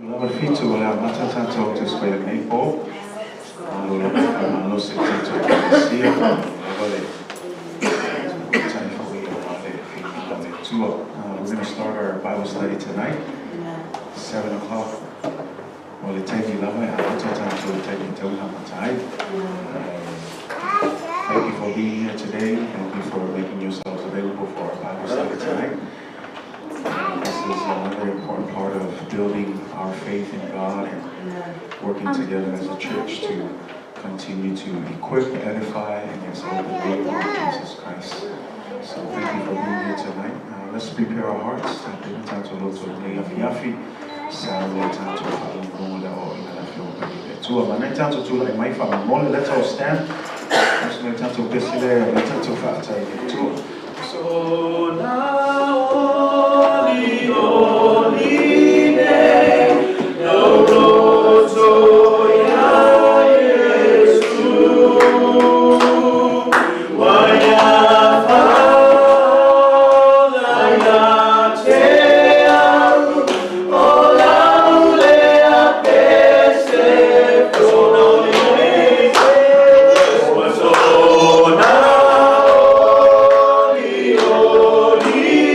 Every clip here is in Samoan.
Lava le fitu o le a amata tatou Tusi Paia i lenei po. Malo lava le faamalosi i le tatou Ekalesia, malo lava le tautai foi aua le viiga o le Atua. We're going to start our Bible study tonight, 7 o'clock. O le taimi lava e amata tatou i le taimi e tatau ona amata ai. Thank you for being here today. Thank you for making yourselves available for our Bible study tonight. This is another important part of building our faith in God and working together as a church to continue to equip, edify, and exalt the name of Jesus Christ. So thank you for being here tonight. Let's prepare our hearts. Tapena tatou loto i lenei afiafi. Sa le tatou faalogologo i le aoaoina a le Afioga Paia i le Atua. Manai tatou tulai mai faamolemole. Let's all stand. Let's tatou pesi le tatou faafetai i le Atua. Sona oli oli nei, lou loto ia Iesu. Ua ia faoga ia te au, o lau lea pese fou. Sona oli oli, sona oli oli.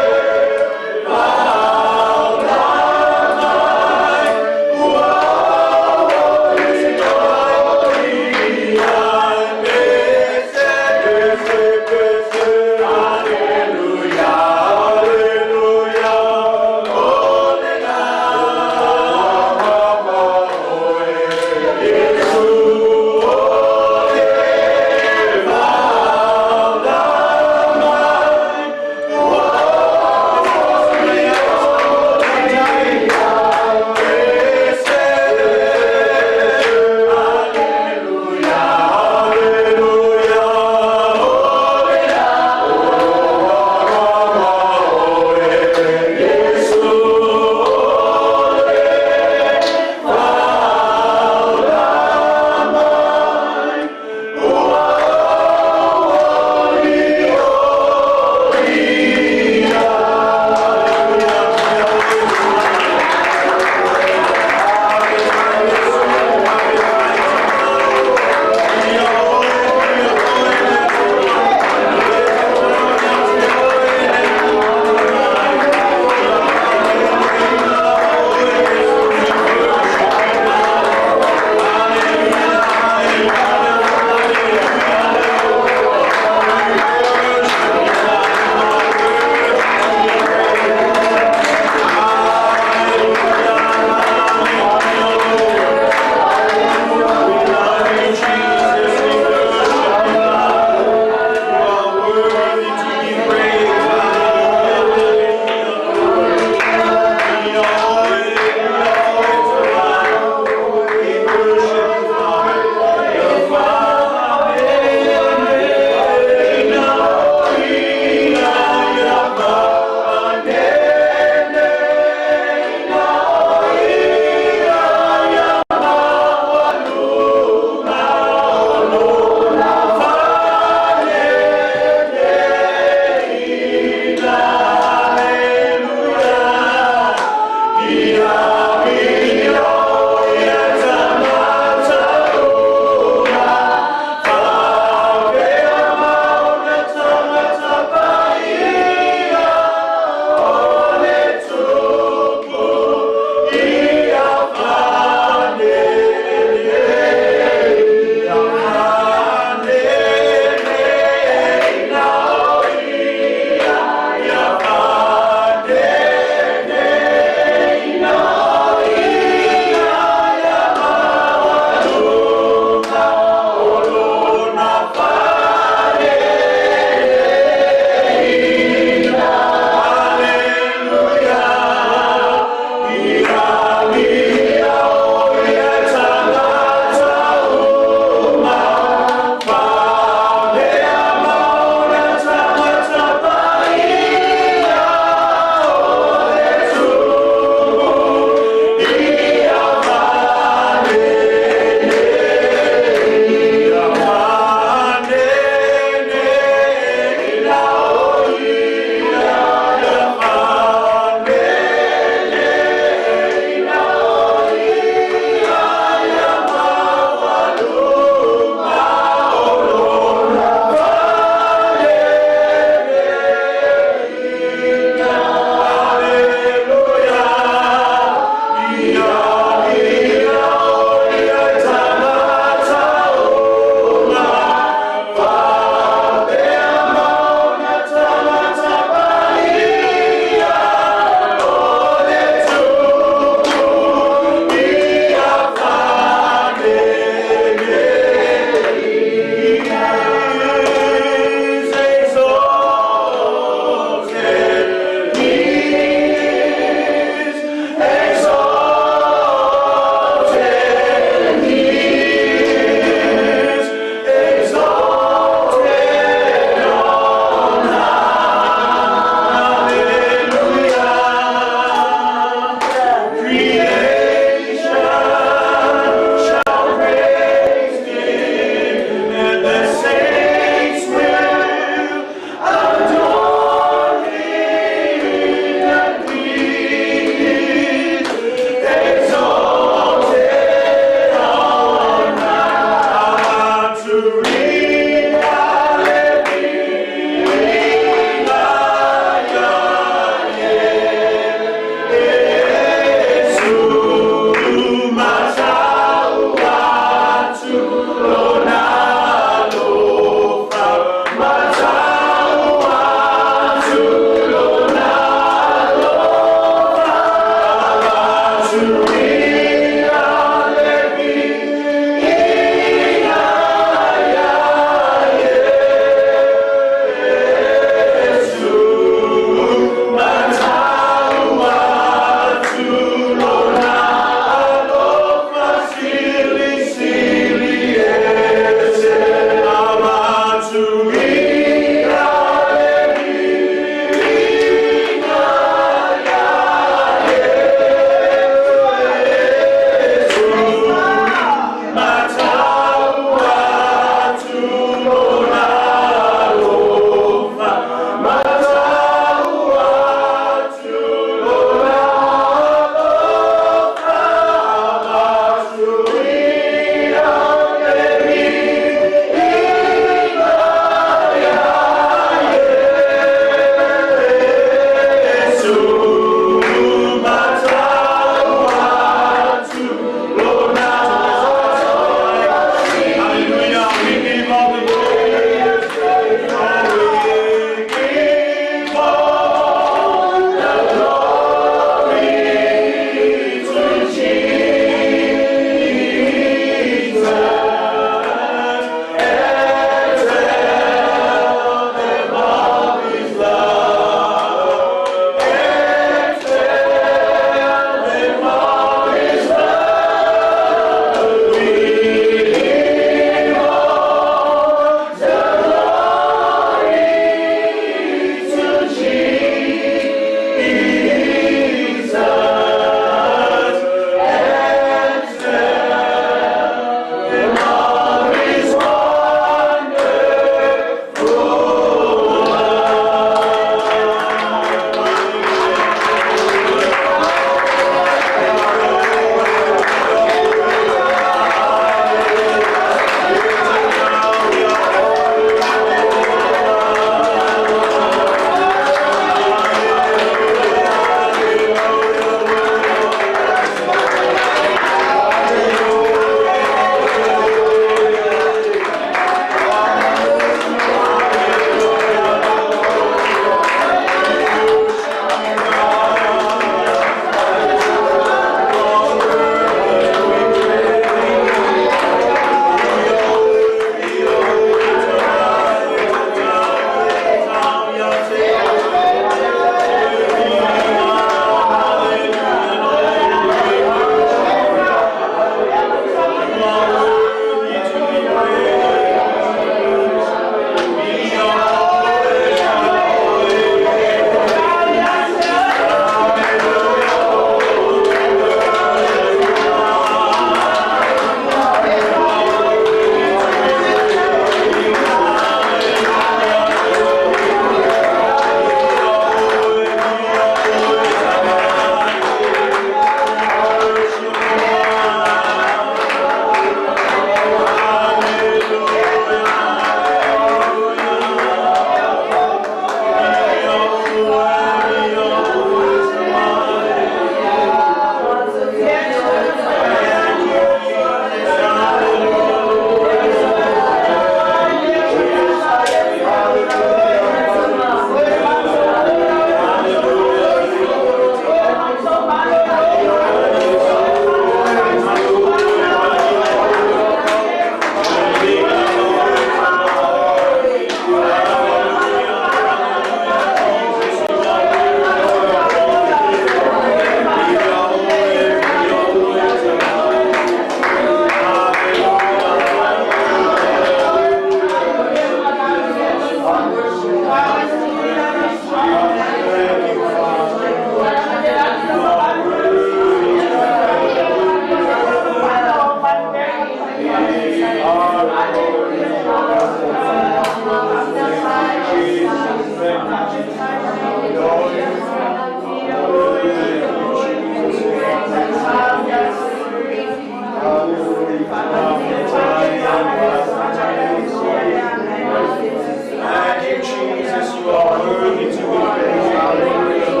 Worthy to be praised. Hallelujah.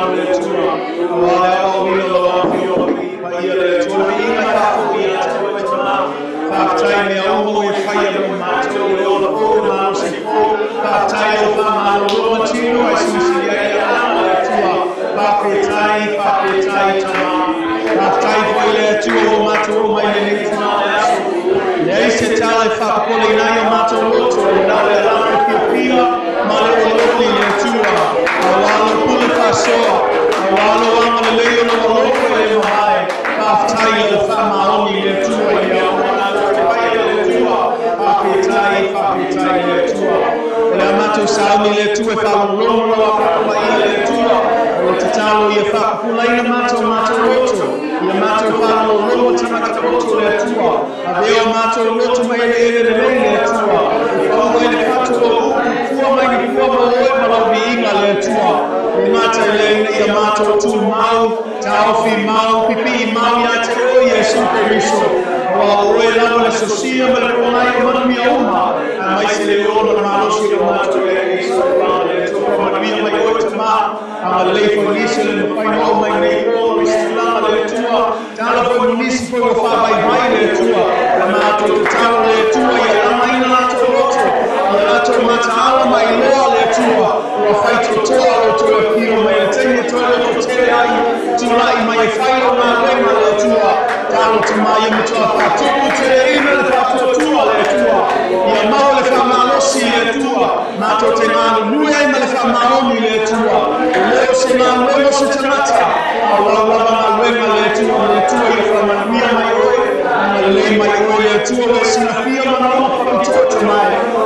faamagalo le Atua, auā le aoaoina o lau Afioga Paia le Atua, le viiga e faafoi ia te oe Tamā. Faafetai i mea uma ua e faia mo matou i le ola fou ma le malosi fou. Faafetai i lou faamalolo ma tino ae silisili ai le agaga le Atua. Faafetai, faafetai Tamā. Faafetai foi i le Atua ua matou oo mai i lenei itulā o le aso. E leai se tala e faapopoleina ai o matou loto, na o le agaga fiafia ma le olioli i le Atua. Auā lou pule faasoa, auā lou agalelei o lou alofa e le mavae. Faafetai i lau faamaoni i le Atua i mea uma matou te faia le Atua. Faafetai, faafetai i le Atua. O le a matou sauni i le Atua e faalogologo lau Afioga Paia le Atua. O le tatalo ia faapupulaina matou matou loto, ia matou faalogologo tagata poto le Atua. Avea o matou loto ma eleele lelei le Atua. E fau ai le fatu o upu, fua mai ni fua mo oe ma lau viiga le Atua. E le gata i lea ina ia matou tumau, taofi mau, pipii mau ia te oe Iesu Keriso. Auā o oe lava le sosia ma le pogai o manuia uma, aemaise le ola ma le malosi o matou le Iesu le Atua. Faamanuia mai oe Tamā, agalelei foi nisi o le mafai ona oo mai nei po i se tulaga le Atua. Tala foi mo nisi foi ua faavaivai le Atua. Le matou tatalo le Atua ia lagaina latou loto, ia latou mataala ma iloa le Atua, ua faitotoa lo outou afio mai le taimi e toe lototele ai, tulai mai e fai lau galuega le Atua. Talo Tamā ia matua faatupu teleina le faatuatua le Atua. Ia maua le faamalosi le Atua, matou te galulue ai ma le faamaoni le Atua. E le o se galuega o se tagata, a o lau lava galuega le Atua, le Atua ia faamanuia mai oe, agalelei mai oe le Atua ua e silafia manaoga faapitoa Tamā.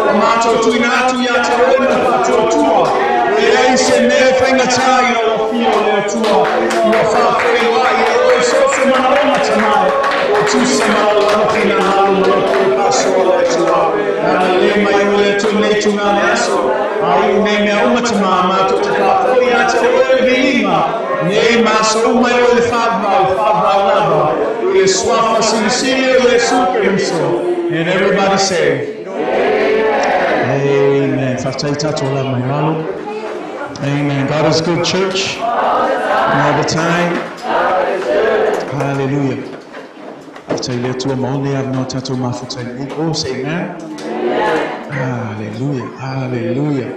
Ua matou tuuina atu ia te oe ma le faatuatua. E leai se mea e faigata i lau afio le Atua. Ua faafeiloai e oe so o se manaoga Tamā. Ua tusa ma lau lava finagalo ma lau pule faasoa le Atua. Agalelei mai oe le Atua i lenei itula o le aso. A iu nei mea uma Tamā, matou te faafoi ia te oe le viiga. Nei ma aso uma e oe le faavavau, faavavau lava. I le suafa silisili o Iesu Keriso. And everybody say, Amen. Faafetai tatou la mai lalo. Amen. God is good, church. All the time. Hallelujah. Faafetai le Atua ma ona avanoa tatou mafuta i lenei po. Say amen. Hallelujah. Hallelujah.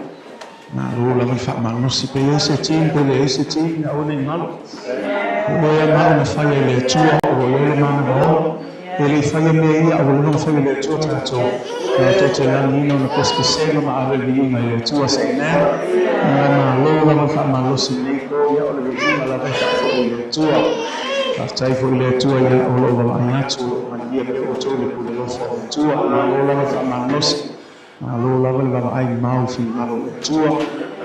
Malo lava le faamalosi pe i ai se team pe leai se team ia aua ne i galo. O oe a ma ona faia i le Atua, o oe le manava. E le i faia mea ia, a ua leva ona faia e le Atua tatou. Matou te lagiina ona pesepesega ma ave le viiga i le Atua. Say amen. Ae malo lava le faamalosi i lenei po, ia o le viiga lava e faafoi i le Atua. Faafetai foi i le Atua ia o loo vaavaai atu, o loo manuia pea outou i le pule alofa o le Atua. Malo lava le faamalosi. Malo lava le vaavaai mau i finagalo o le Atua.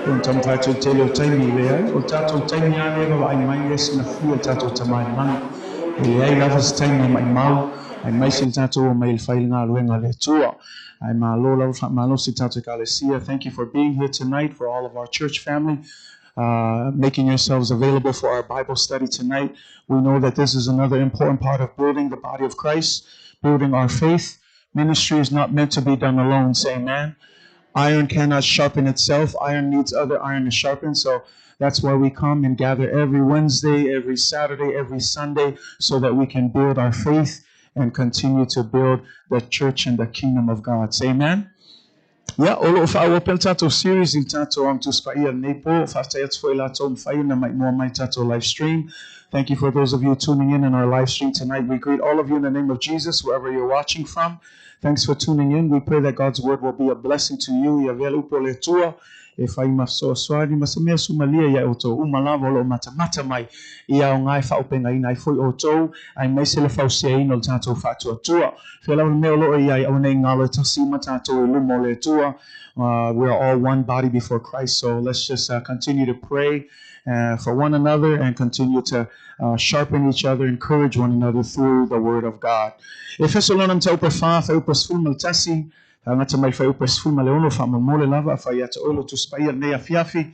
E ona taumafai atu i le tele o taimi, leai, o le tatou taimi lava lea e vaavaai mai ai silafia le tatou Tama i le lagi. E leai lava se taimi e maumau, aemaise le tatou o mai i le fai le galuega a le Atua. Ae malo lava faamalosi i tatou Ekalesia. Thank you for being here tonight, for all of our church family, making yourselves available for our Bible study tonight. We know that this is another important part of building the body of Christ, building our faith. Ministry is not meant to be done alone, say amen. Iron cannot sharpen itself. Iron needs other iron to sharpen. So that's why we come and gather every Wednesday, every Saturday, every Sunday, so that we can build our faith and continue to build the church and the kingdom of God. Say amen. Ia, o loo faaauau pea le tatou series i le tatou Aga Tusi Paia lenei po. Faafetai atu foi i latou mafai ona maimoa mai tatou live stream. Thank you for those of you tuning in our live stream tonight. We greet all of you in the name of Jesus, wherever you're watching from. Thanks for tuning in. We pray that God's word will be a blessing to you. Ia avea le upu o le Atua e fai ma fesoasoani ma se mea sumalia ia outou uma lava o loo matamata mai ia aoga e faaaupegaina ai foi outou, aemaise le fausiaina o le tatou faatuatua. Fea lava le mea o loo i ai, aua nei galo e tasi uma tatou i luma o le Atua. We are all one body before Christ, so let's just continue to pray for one another and continue to sharpen each other, encourage one another through the word of God. Efeso lona mataupu e 4, fuaiupu 11, amata mai fuaiupu 16, faamolemole lava, afai ia te oe lou Tusi Paia lenei afiafi,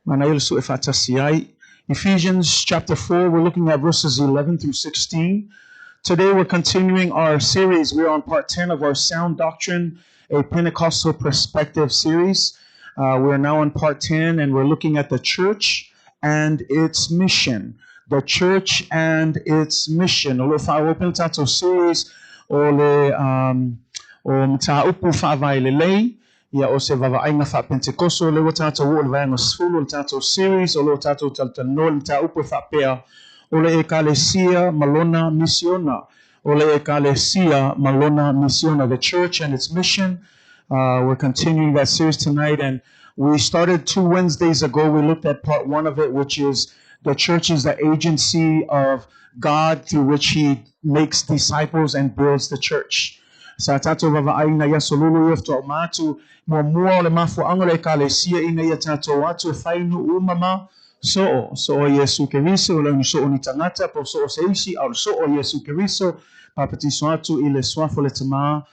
manaia le sue faatasi ai. Ephesians chapter 4, we're looking at verses 11 through 16. Today we're continuing our series. We're on part 10 of our Sound Doctrine, a Pentecostal Perspective series. We're now on part 10, and we're looking at the church and its Mission. The Church and its Mission. O lo o faaauau pea le tatou series o le um, o mataupu faavae lelei, ia o se vavaaiga faapentekoso, lea ua tatou oo i le vaega 10 o le tatou series, o lo o tatou talatalanoa i le mataupu e faapea, o le Ekalesia ma lona misiona. O le Ekalesia ma lona misiona, the church and its mission. We're continuing that series tonight, and we started 2 Wednesdays ago. We looked at part 1 of it, which is the church is the agency of God through which he makes disciples and builds the church. Sa tatou vavaaiga i aso lulu ia faatoa uma atu, muamua o le mafuaaga o le Ekalesia ina ia tatou o atu e fai nuu uma ma soo, soo Iesu Keriso, le unu soo ni tagata po o soo se isi, a o le soo Iesu Keriso, papatiso atu i le suafa o le Tama,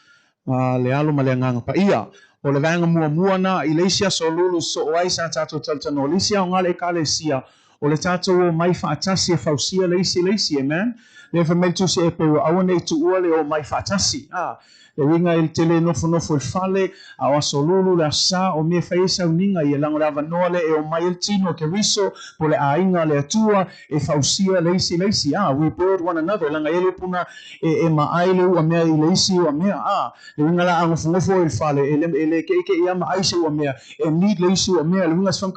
le Alo ma le Agaga Paia. O le vaega muamua na i le isi aso lulu soo ai sa tatou talatalanoa, le isi aoga a le Ekalesia, o le tatou omai faatasi e fausia le isi i le isi. Amen? Lea fai mai le Tusi e peu, aua ne i tuua le omai faatasi. A, le uiga e te le nofonofo i le fale, a o aso lulu, le aso sa, o mea e fai ai sauniga ia, leaga o le avanoa lea e omai ai le tino o Keriso, po o le aiga a le Atua, e fausia le isi i le isi. A, we build one another, leaga e i ai le upu na, e, e maai le ua mea i le isi ua mea. A, le uiga la a nofonofo oe i le fale, e le, e le keʻikeʻi a ma ai se ua mea, e need le isi ua mea. Le uiga se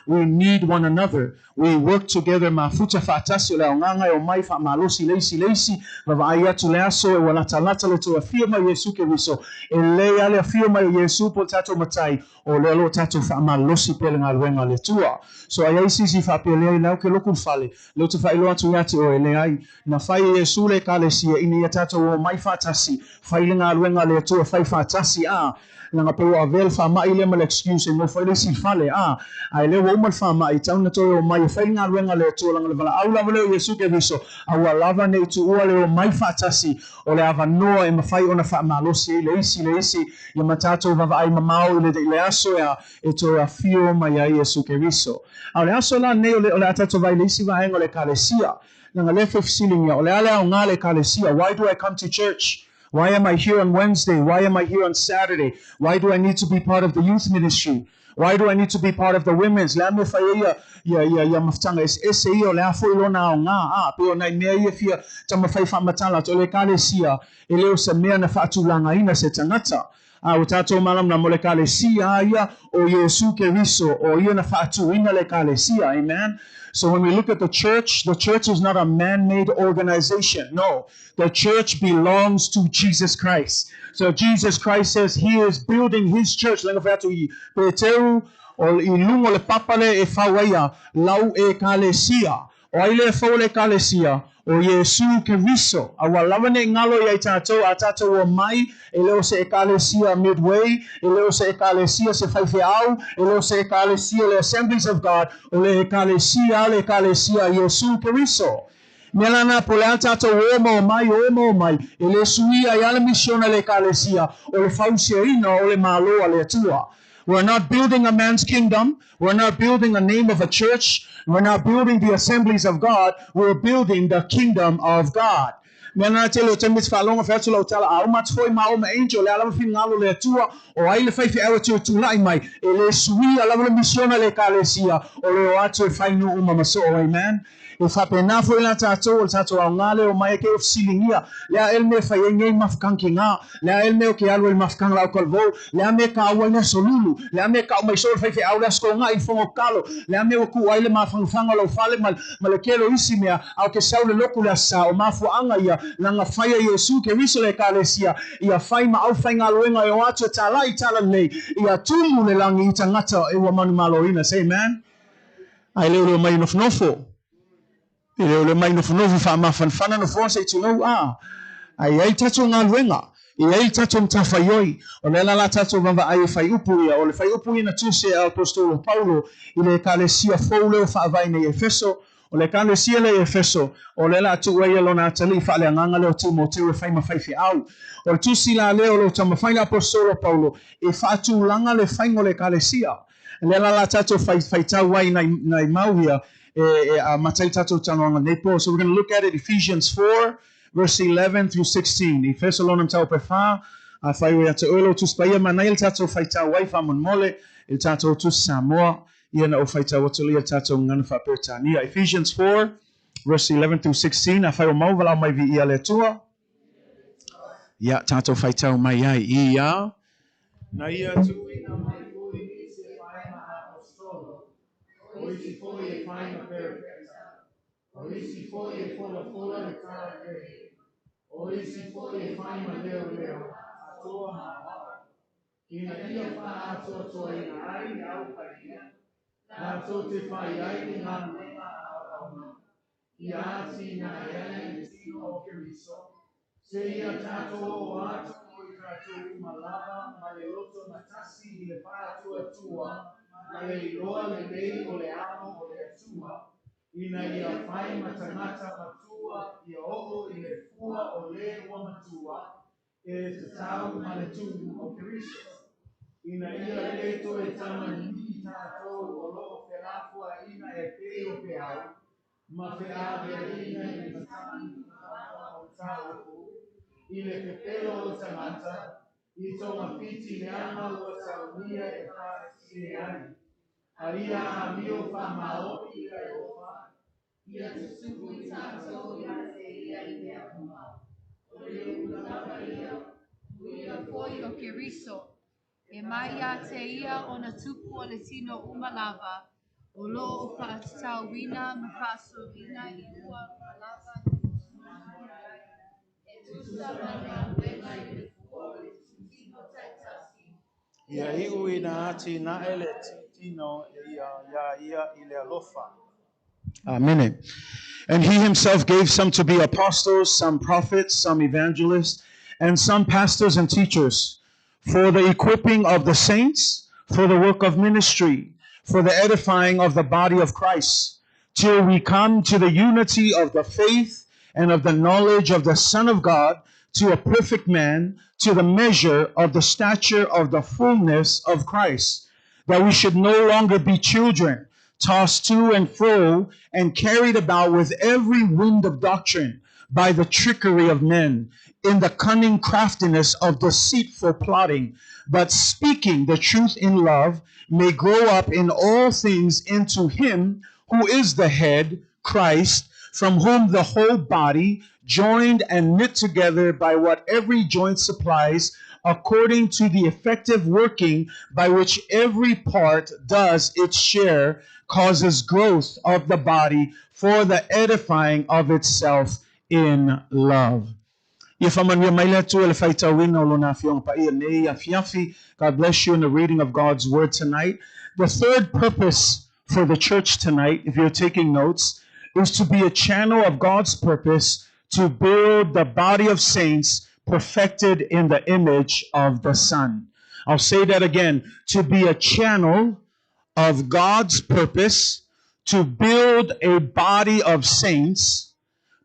we need one another. We work together mafuta faatasi o le aogaga e omai faamalosi le isi i le isi, vavaai atu le aso e ua latalata le tou afio mai o Iesu Keriso. E lelei a le afio mai o Iesu po o le tatou Matai, o lea o lo o tatou faamalosi pea le galuega a le Atua. So a i ai se isi faapea leai lau ke loku le fale, lea ou te faailoa atu ia te oe, leai, na fai e Iesu le Ekalesia ina ia tatou omai faatasi, fai le galuega a le Atua, fai faatasi, a, leaga pei ua avea le faamai lea ma le excuse e nofo ai le isi i le fale, a, ae lea ua uma le faamai, tau na toe omai e fai le galuega a le Atua, leaga le valaau lava lea o Iesu Keriso, aua lava ne i tuua le omai faatasi, o le avanoa e mafai ona faamalosi ai le isi i le isi, ia ma tatou vaavaai mamao i le, i le aso e a, e toe afio mai ai Iesu Keriso. A o le aso la lenei o le, o le a tatou vaai i le isi vaega o le Ekalesia. Leaga lea e fesiligia, o le a le aoga o le Ekalesia? Why do I come to church? Why am I here on Wednesday? Why am I here on Saturday? Why do I need to be part of the youth ministry? Why do I need to be part of the women's? Le a mea fai ai ia, ia, ia, ia mafutaga eseese ia, o le a foi lona aoga? A, pei o nai mea ia fia taumafai faamatala atu, o le Ekalesia, e le o se mea na faatulagaina se tagata. A ua tatou malamalama, o le Ekalesia a ia o Iesu Keriso, o ia na faatuina le Ekalesia. Amen? So when we look at the church, the church is not a man-made organization. No, the church belongs to Jesus Christ. So Jesus Christ says he is building his church. Leaga fai atu i Peteru, o i luga o le papa lea e fau ai a lau Ekalesia. O ai lea e fau le Ekalesia? O Iesu Keriso. A ua lava nei galo ia i tatou, a tatou omai, e le o se Ekalesia Midway, e le o se Ekalesia se faifeau, e le o se Ekalesia le Assemblies of God, o le Ekalesia le Ekalesia a Iesu Keriso. Mea lana po o le a tatou o ma omai, o ma omai, e le suia ai a le misiona le Ekalesia, o le fausiaina o le Malo a le Atua. We're not building a man's kingdom. We're not building a name of a church. We're not building the assemblies of God. We're building the kingdom of God. Mea lana tele o taimi te faalogo fai atu lau tala, a uma atu foi ma o ma angel, le a lava finagalo o le Atua, o ai le faifeau e toe tulai mai, e le suia lava le misiona le Ekalesia, o le o atu e fai nuu uma ma soo. Amen. E faapena foi la tatou, o le tatou aoga lea o mai ai ke o fesiligia, le a ea le mea e fai ai nei mafukang ki nga, le a ea le mea o ke alu ai le mafukang lau kalvou, le a mea e kaua ai le aso lulu, le a mea e kau mai soo le faifeau le aso togaʻi i le fono kalo, le a mea ua kuu ai le mafangafaga o lau fale ma, ma le tele o isi mea, a o ke sau le loku le aso sa, o mafuaaga ia, laga fai e Iesu Keriso le Ekalesia, ia fai ma aufaigaluega e o atu e talaʻi talalelei, ia tumu le lagi i tagata e ua manumaloina. Say amen. A e le o le omai nofonofo. E le o le omai nofonofo faamafanafana nofoa se i tulou, a. A e i ai tatou galuega, e i ai le tatou matafaioi. O lea la la tatou vaavaai e fai upu ia. O le fai upu ia na tusi e Aposetolo Paulo i le Ekalesia fou lea ua faavae nei i Efeso. O le Ekalesia lea i Efeso, o lea la a tuu ai ia lona atalii faaleagaga lea o Timoteo e fai ma faifeau. O le tusi la lea o lo o taumafai le Aposetolo Paulo e faatulaga le faiga o le Ekalesia. Lea la la tatou fai, faitau ai nai, nai mau ia e, e amata ai tatou talanoaga nei po. So we're going to look at it, Ephesians 4, verse 11 through 16. Efeso lona mataupu e 4, a fai oe ia te oe lou Tusi Paia, manaia le tatou faitau ai faamolemole i le tatou Tusi Samoa. Ia na ou faitau atu lea i le tatou gagana faa-Peretania. Ephesians 4 verse 11 through 16, afai o maua valaau mai viia le Atua. Ia, tatou faitau mai ai ia. Na ia tuuina mai foi nisi e fai ma aposetolo, o isi foi e fai ma perofeta, o isi foi e folafola le Talalelei, o isi foi e fai ma leoleo, atoa ma aoao, ina ia faaatoatoaina ai le Au Paia, latou te fai ai le galuega a auauna, ia atinae ai le tino o Keriso, seia tatou oo atu o i tatou uma lava ma le loto gatasi i le faatuatua ma le iloa lelei o le Alo o le Atua, ina ia fai ma tagata matua ia oo i le fua o le ua matua e tatau ma le tumu o Keriso, ina ia le toe tamalii tatou o lo o felafoaiga e pei o peau, ma feaveaiga i le matagi o mataupu, i le pepelo o tagata, i togafiti leaga ua saunia e faasese ai, a ia amio faamaoni i le alofa, Ia tutupu i tatou ia te ia i mea uma, o le upu lava ia, o ia foi o Keriso, e mai ia te ia ona tupu o le tino uma lava, o lo o faatatauina ma faasoaina i ua uma lava e tutupu ai, e tusa ma le galuega i le fua o le tino taitasi. Ia iu ina atinae le tino e ia ia ia i le alofa. Amen. And he himself gave some to be apostles, some prophets, some evangelists, and some pastors and teachers for the equipping of the saints, for the work of ministry, for the edifying of the body of Christ, till we come to the unity of the faith and of the knowledge of the Son of God, to a perfect man, to the measure of the stature of the fullness of Christ, that we should no longer be children, tossed to and fro and carried about with every wind of doctrine by the trickery of men, in the cunning craftiness of deceitful plotting, but speaking the truth in love, may grow up in all things into him who is the head, Christ, from whom the whole body, joined and knit together by what every joint supplies, according to the effective working by which every part does its share, causes growth of the body for the edifying of itself in love. Ia faamanuia mai le Atua i le faitauina o lona afioga paia nei afiafi. God bless you in the reading of God's word tonight. The third purpose for the church tonight, if you're taking notes, is to be a channel of God's purpose to build the body of saints perfected in the image of the Son. I'll say that again. To be a channel of God's purpose to build a body of saints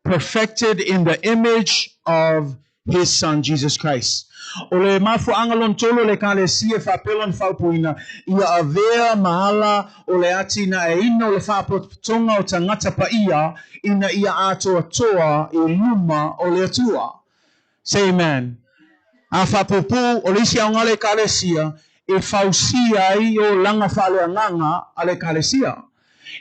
perfected in the image of his Son, Jesus Christ. O le mafuaanga lona tolu o le Ekalesia e faapea lona faaupuina, ia avea ma ala o le atinaeina o le faapotopotoga o tagata paia ina ia atoatoa i luma o le Atua. Say amen. A faapuupuu, o le isi aoga a le Ekalesia e fausia ai olaga faaleagaga a le Ekalesia.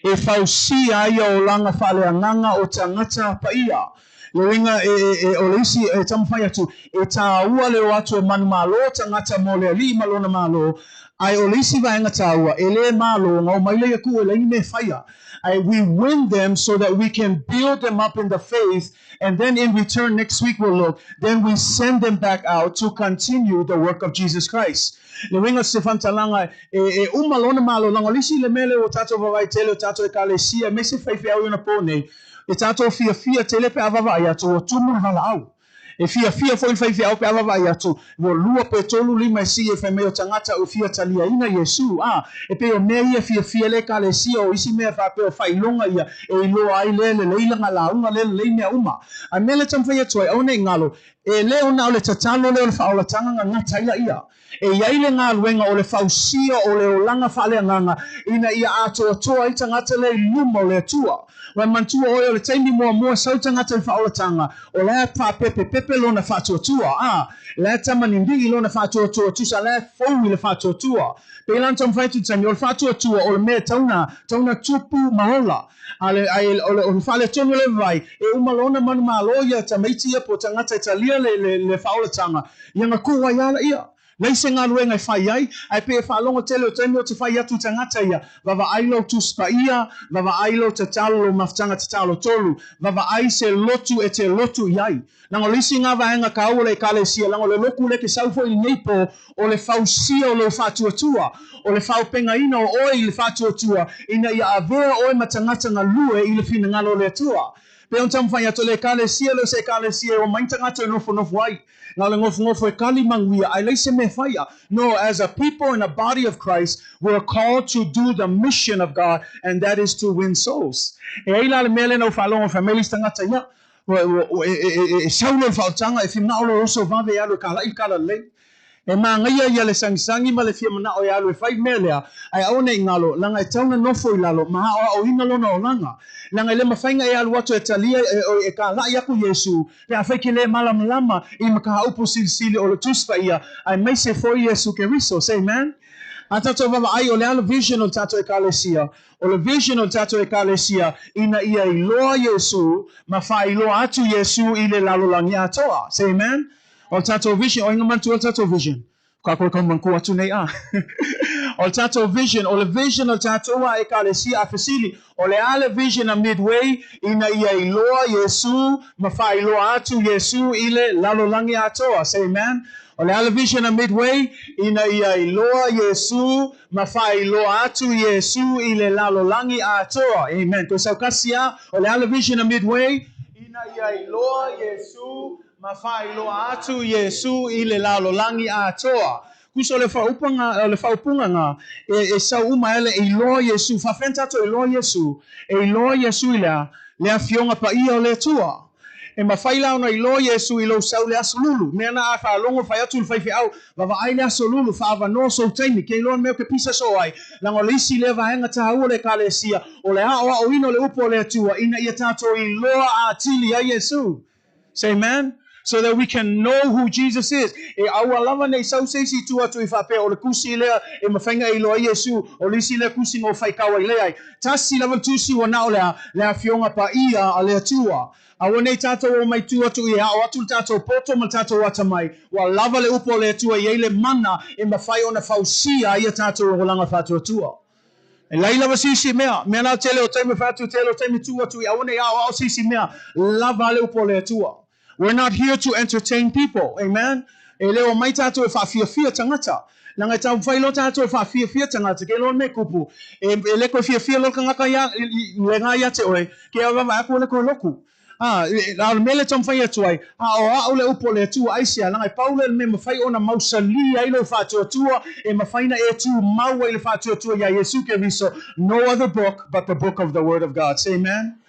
E fausia ai olaga faaleagaga o tagata paia. Le uiga e, e, e, o le isi e taumafai atu, e tāua le o atu e manumalo tagata mo le Alii ma lona Malo, ae o le isi vaega tāua, e le malo, ona omai lea ia kuʻu e leai ni mea e faia. Ae we win them so that we can build them up in the faith, and then in return, next week we'll look, then we send them back out to continue the work of Jesus Christ. Le uiga o se faamatalaga, e, e uma lona malo, leaga o le isi le mea lea ua tatou vaavaai tele o tatou Ekalesia, aemaise faifeau i ona po nei, e tatou fiafia tele pe a vaavaai atu ua tumu le valaau. E fiafia foi le faifeau pe a vaavaai atu, ua lua pe tolu lima e sii e fai mai o tagata ua fia taliaina Iesu. A, e pei o mea ia e fiafia le Ekalesia, o isi mea faapea o faailoga ia e iloa ai lea lelei lana lauga, lea lelei mea uma. A mea lea e taumafai atu ai, aua ne i galo, e le o na o le tatalo lea o le faaolataga na gata ai laia. E i ai le galuega o le fausia o le olaga faaleagaga ina ia atoatoa ai tagata lea i luma o le Atua. Ua manatua oe o le taimi muamua sau tagata i le faaolataga, o la e faapepepepe pepe lona faatuatua, a la e tamanini'i lona faatuatua, tusa la e fou i le faatuatua. Pei la ona taumafai atu i le taimi, o le faatuatua o le mea e tauna, tauna tupu ma ola. A le, a o le, o le faaletonu o le vai, e uma loa ona manumalo ia tamaiti ia po o tagata e talia le, le, le faaolataga, ia na kū ai lava ia. Leai se galuega e fai ai, ae pei e faalogo tele o taimi o te fai atu i tagata ia, Vavaai lou Tusi Paia, vavaai lou tatalo, lou mafutaga tatalo tolu, vavaai se lotu e te lotu i ai. Leaga o le isi nga vaega taua o le Ekalesia, leaga o le lotu lea e te sau foi i lenei po, o le fausia o lou faatuatua, o le faaopegaina o oe i le faatuatua, ina ia avea oe ma tagata galue i le finagalo o le Atua. Pei ona taumafai atu, o le Ekalesia lea o se Ekalesia e omai ni tagata e nofonofo ai. Na o le nofonofo e kali manuia, ae leai se mea e faia. No, as a people in a body of Christ, we are called to do the mission of God, and that is to win souls. E ai la le mea lea na ou faalogo fai mai le isi tagata, ia, e sau loa le faaolataga, e fia manao loa e oso vave e alu e kalai le kalalelei. E manaia ia le sagisaги ma le fia manao e alu e fai le mea lea, ae aua ne i galo, leaga e tatau ona nofo i lalo ma aoaoina lona olaga. Leaga e le mafai ona e alu atu e talia, e kalaʻi aku Iesu, pe afai ke le malamalama i mataupu silisili o le Tusi Paia, aemaise foi Iesu Keriso. Say amen. A tatou vaavaai, o le a le vision o le tatou Ekalesia? O le vision o le tatou Ekalesia, ina ia iloa Iesu ma faailoa atu Iesu i le lalolagi atoa. Say amen. O le tatou vision, o ai na manatua le tatou vision? Kākou e kaumanatua atu nei a. O le tatou vision, o le vision o le tatou a Ekalesia a fesili, o le a le vision a Midway ina ia iloa Iesu ma faailoa atu Iesu i le lalolagi atoa. Say amen. O le a le vision a Midway ina ia iloa Iesu ma faailoa atu Iesu i le lalolagi atoa. Amen. Toe saukasi a, o le a le vision a Midway ina ia iloa Iesu Ma faailoa atu Iesu i le lalolagi atoa. Kusa o le faaupuga, o le faaupuga na, e, e sau uma ai le iloa Iesu. Faafeai tatou iloa Iesu. E iloa Iesu i le a? Le Afioga Paia o le Atua. E mafai la ona iloa Iesu i lou sau le aso lulu. Mea na a faalogo fai atu le faifeau, vavaai le aso lulu, faaavanoa sou taimi, ke iloa le mea o ke pisa soo ai. Leaga o le isi lea vaega taua o le Ekalesia, o le aoaoina o le upu a le Atua, ina ia tatou iloa atili ai Iesu. Say amen. So that we can know who Jesus is. E aua lava nei sau se isi i tua atu i faapea o le tusi lea e mafai ona e iloa ai Iesu, o le isi lea tusi na ou faitau ai lea ai. Tasi lava le tusi ua na o le a? Le Afioga Paia a le Atua. Aua nei tatou omai tua atu i e ao atu le tatou poto ma le tatou atamai, ua lava le upu a le Atua e i ai le mana e mafai ona fausia ai a tatou olaga faatuatua. E leai lava se isi mea, mea la tele o taimi fai atu, tele o taimi tuu atu i aua nei aoao se isi mea, lava a le upu a le Atua. We're not here to entertain people, amen? E le omai tatou e faafiafia tagata. Leaga e taumafai loa tatou e faafiafia tagata, ke loa le mea e kupu, e, e le koe fiafia loa le tagata ia, le nga ia te oe, ke au vaavaai aku ua le koe loku. Ā, a o le mea lea e taumafai atu ai, a o a'u le upu o le Atua, aisea, leaga e pau lea o le mea e mafai ona mausalī ai lou faatuatua, e mafai ona e tumau ai le faatuatua iā Iesu Keriso, no other book but the book of the word of God. Say amen.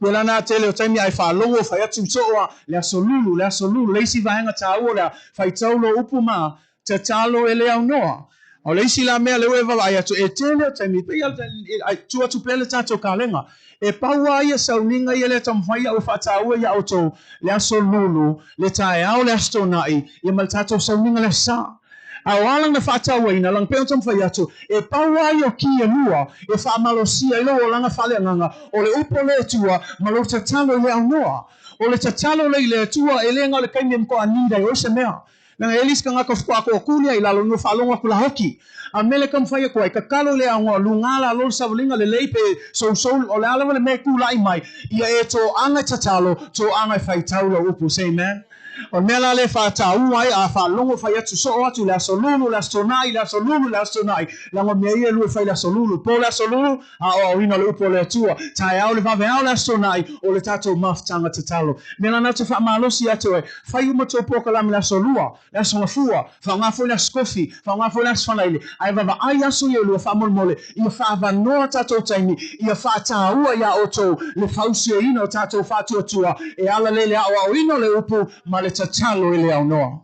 Pēlā nā tele o taimi a e faalogo, fai atu soo a, le aso lulu, le aso lulu, le isi vaega taua o le a faitau lou upu ma, Tatalo e le aunoa. O le isi la mea lea ua e vaavaai atu, e tele o taimi, pei lava e tuu atu pea le tatou kalega. E pau lava ia sauniga ia lea taumafai au e faataua ia outou, le aso lulu, le taeao le aso tonaʻi, ia ma le tatou sauniga le aso sa. A o a lana faatauaina, lana pei ona taumafai atu, e pau lava ia o ki e lua e faamalosia ai lou olaga faaleagaga, o le upu o le Atua ma lou tatalo i le aunoa. O le tatalo lea i le Atua, e le na o le taimi e matua need ai oe se mea. Leaga e i ai le isi tagata faatoa tuli ai i lalo no faalogo atu lahoki. A mele ka mafai atu ai, tatalo i le aoga, luga lalo le savaliga lelei pe sousou, o le a lava le mea e tulaʻi mai, ia e toaga e tatalo, toaga e faitau lau upu. Say amen. O le mea la lea e faataua ai, a faalogo fai atu soo atu le aso lulu, le aso tonaʻi, le aso lulu, le aso tonaʻi, leaga o mea ia e lua e fai le aso lulu, po le aso lulu, Aoaoina o le upu o le Atua, taeao le vaveao le aso tonaʻi, o le tatou mafutaga tatalo. Mea la na te faamalosi ia te oe, fai uma tou polokalame le aso lua, le aso gafua, faaaoga foi le aso kofi, faaaoga foi le aso fanaile, ae vavaai aso ia e lua faamolemole, ia faaavanoa tatou taimi, ia faataua iā outou le fausiaina o tatou faatuatua e ala lea i le aoaoina o le upu ma le tatalo i le aunoa.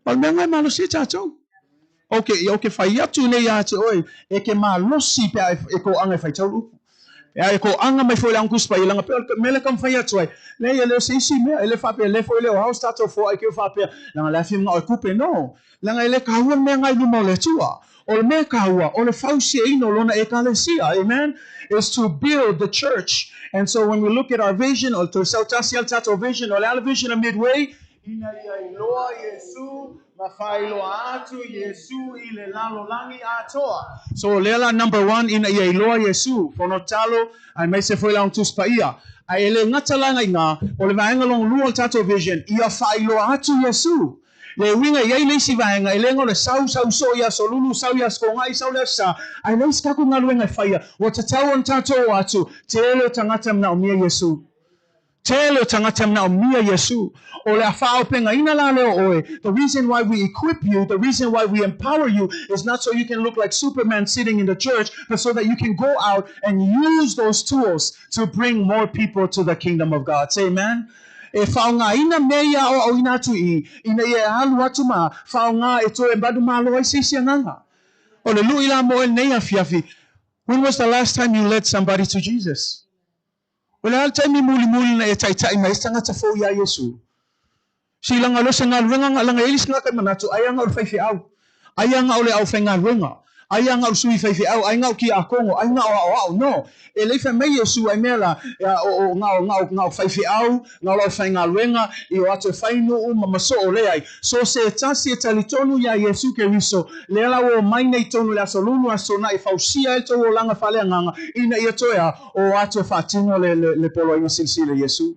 O le mea lena e malosi ai tatou. Ok, ia, ok, fai atu nei ia te oe, e ke malosi pe a e, e toaga e faitau le upu. E ai ko anga mai foi le angus pa ilanga pe o mele kam fai atu ai. Le ia le o se isi mea, e le faapea le foi le o house tatou fo ai ke o faapea, langa le afi mga o kupe, no. Langa e le kahua mea ngai luma o le Atua. O le mea kahua, o le fausiaina o lona ekalesia. Amen? Is to build the church. And so when we look at our vision, o le sautasi al tatou vision, o le ala vision of Midway, ina ia iloa Iesu, ma faailoa atu Iesu i le lalolagi atoa. So lea la number one, ina ia iloa Iesu, fono talo, ai mai se foi la tusi paia. Ai ele ngata la ngai ngā, o le vaenga long lua o le tatou vision, ia faailoa atu Iesu. Le uiga i ai le isi vaega, e le ga o le sau, sau so ia solulu, sau ia skongai, sau le sa. Ai le isi kaku galuega e faia, ua tatau ona tatou o atu, tele o tagata manaomia Iesu. Tele o tagata manaomia Iesu. O le a faaopegaina la lea o oe. The reason why we equip you, the reason why we empower you is not so you can look like Superman sitting in the church, but so that you can go out and use those tools to bring more people to the kingdom of God. Say amen. E faaaogaina mea ia aoaoina atu i ina ia e alu atu ma faaaoga e toe manu malo ai se isi agaga. O le lui la mo e nei afiafi. When was the last time you led somebody to Jesus? O le a le taimi mulimuli na e taitai mai ai se tagata fou iā Iesu? Se i laga loa se galuega ga laga i ai le isi tagata e manatu, ai aga o le faifeau, ai aga o le aufaigaluega, ai aga o le sui faifeau, ai ga o kiakogo, ai ga o aoao. No. E le i fai mai Iesu ai mea la, o ga o ga o ga o faifeau, ga o le aufaigaluega, i o atu e fai nuu ma ma soo leai. So se tasi e talitonu iā Iesu Keriso, lea la ua omai nei tonu i le aso lulu aso na e fausia ai le tou olaga faaleagaga, ina ia toe a o atu e faatino le le le poloaiga silasila i Iesu.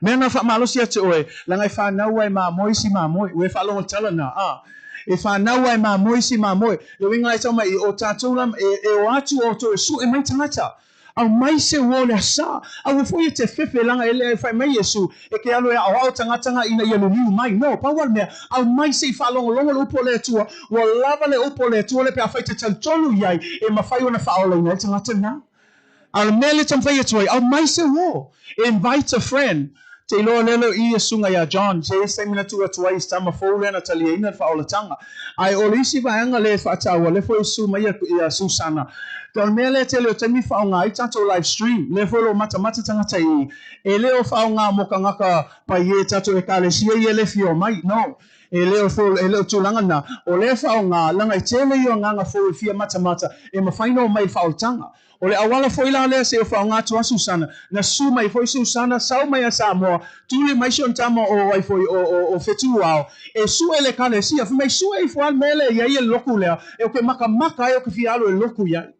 Mea na faamalosi atu oe, laga e fanau ai mamoe isi mamoe, ua e faalogo i le tala na, a. E fanau ai mamoe isi mamoe. Le uiga e tau mai i o tatou la, e, e o atu outou e sue mai tagata. Aumai se ua o le asa. Aua foi e te fefe, laga e le fai mai Iesu, e ke alo e aoao tagata ga ina ia luliu mai. No, pau lava le mea, aumai se i faalogologo le upu o le Atua, ua lava le upu o le Atua le pe afai te talitonu i ai, e mafai ona faaolaina ai le tagata lena. A o le mea lea e taumafai atu ai, aumai se uo. Invite a friend. Te iloa lea leo i Iesuga iā John, se isi taimi na tuu atu ai i se tama fou lea na taliaina le faaolataga. Ae o le isi vaega lea e faataua, lea foi e susu mai ia Susana. O le mea lea tele o taimi faaaoga ai tatou live stream, lea foi o lo o matamata tagata i i, e le o faaaoga mo kagaka paie tatou ekalesia ia le fia omai. No. E le o e le o tulaga na, o lea faaaoga, laga e tele ia o agaga fou e fia matamata e mafai ona omai i le faaolataga. O le auala foi la lea seia faaaoga atu a Susana, na susu mai foi Susana, sau mai a Samoa, tuli mai si ona tama o ai foi o, o, o Fetuao, e sue le ekalesia, fai mai sue ifo a le mea lea i ai e le loku lea, e o ke makamaka ai o ke fia alu e loku i ai.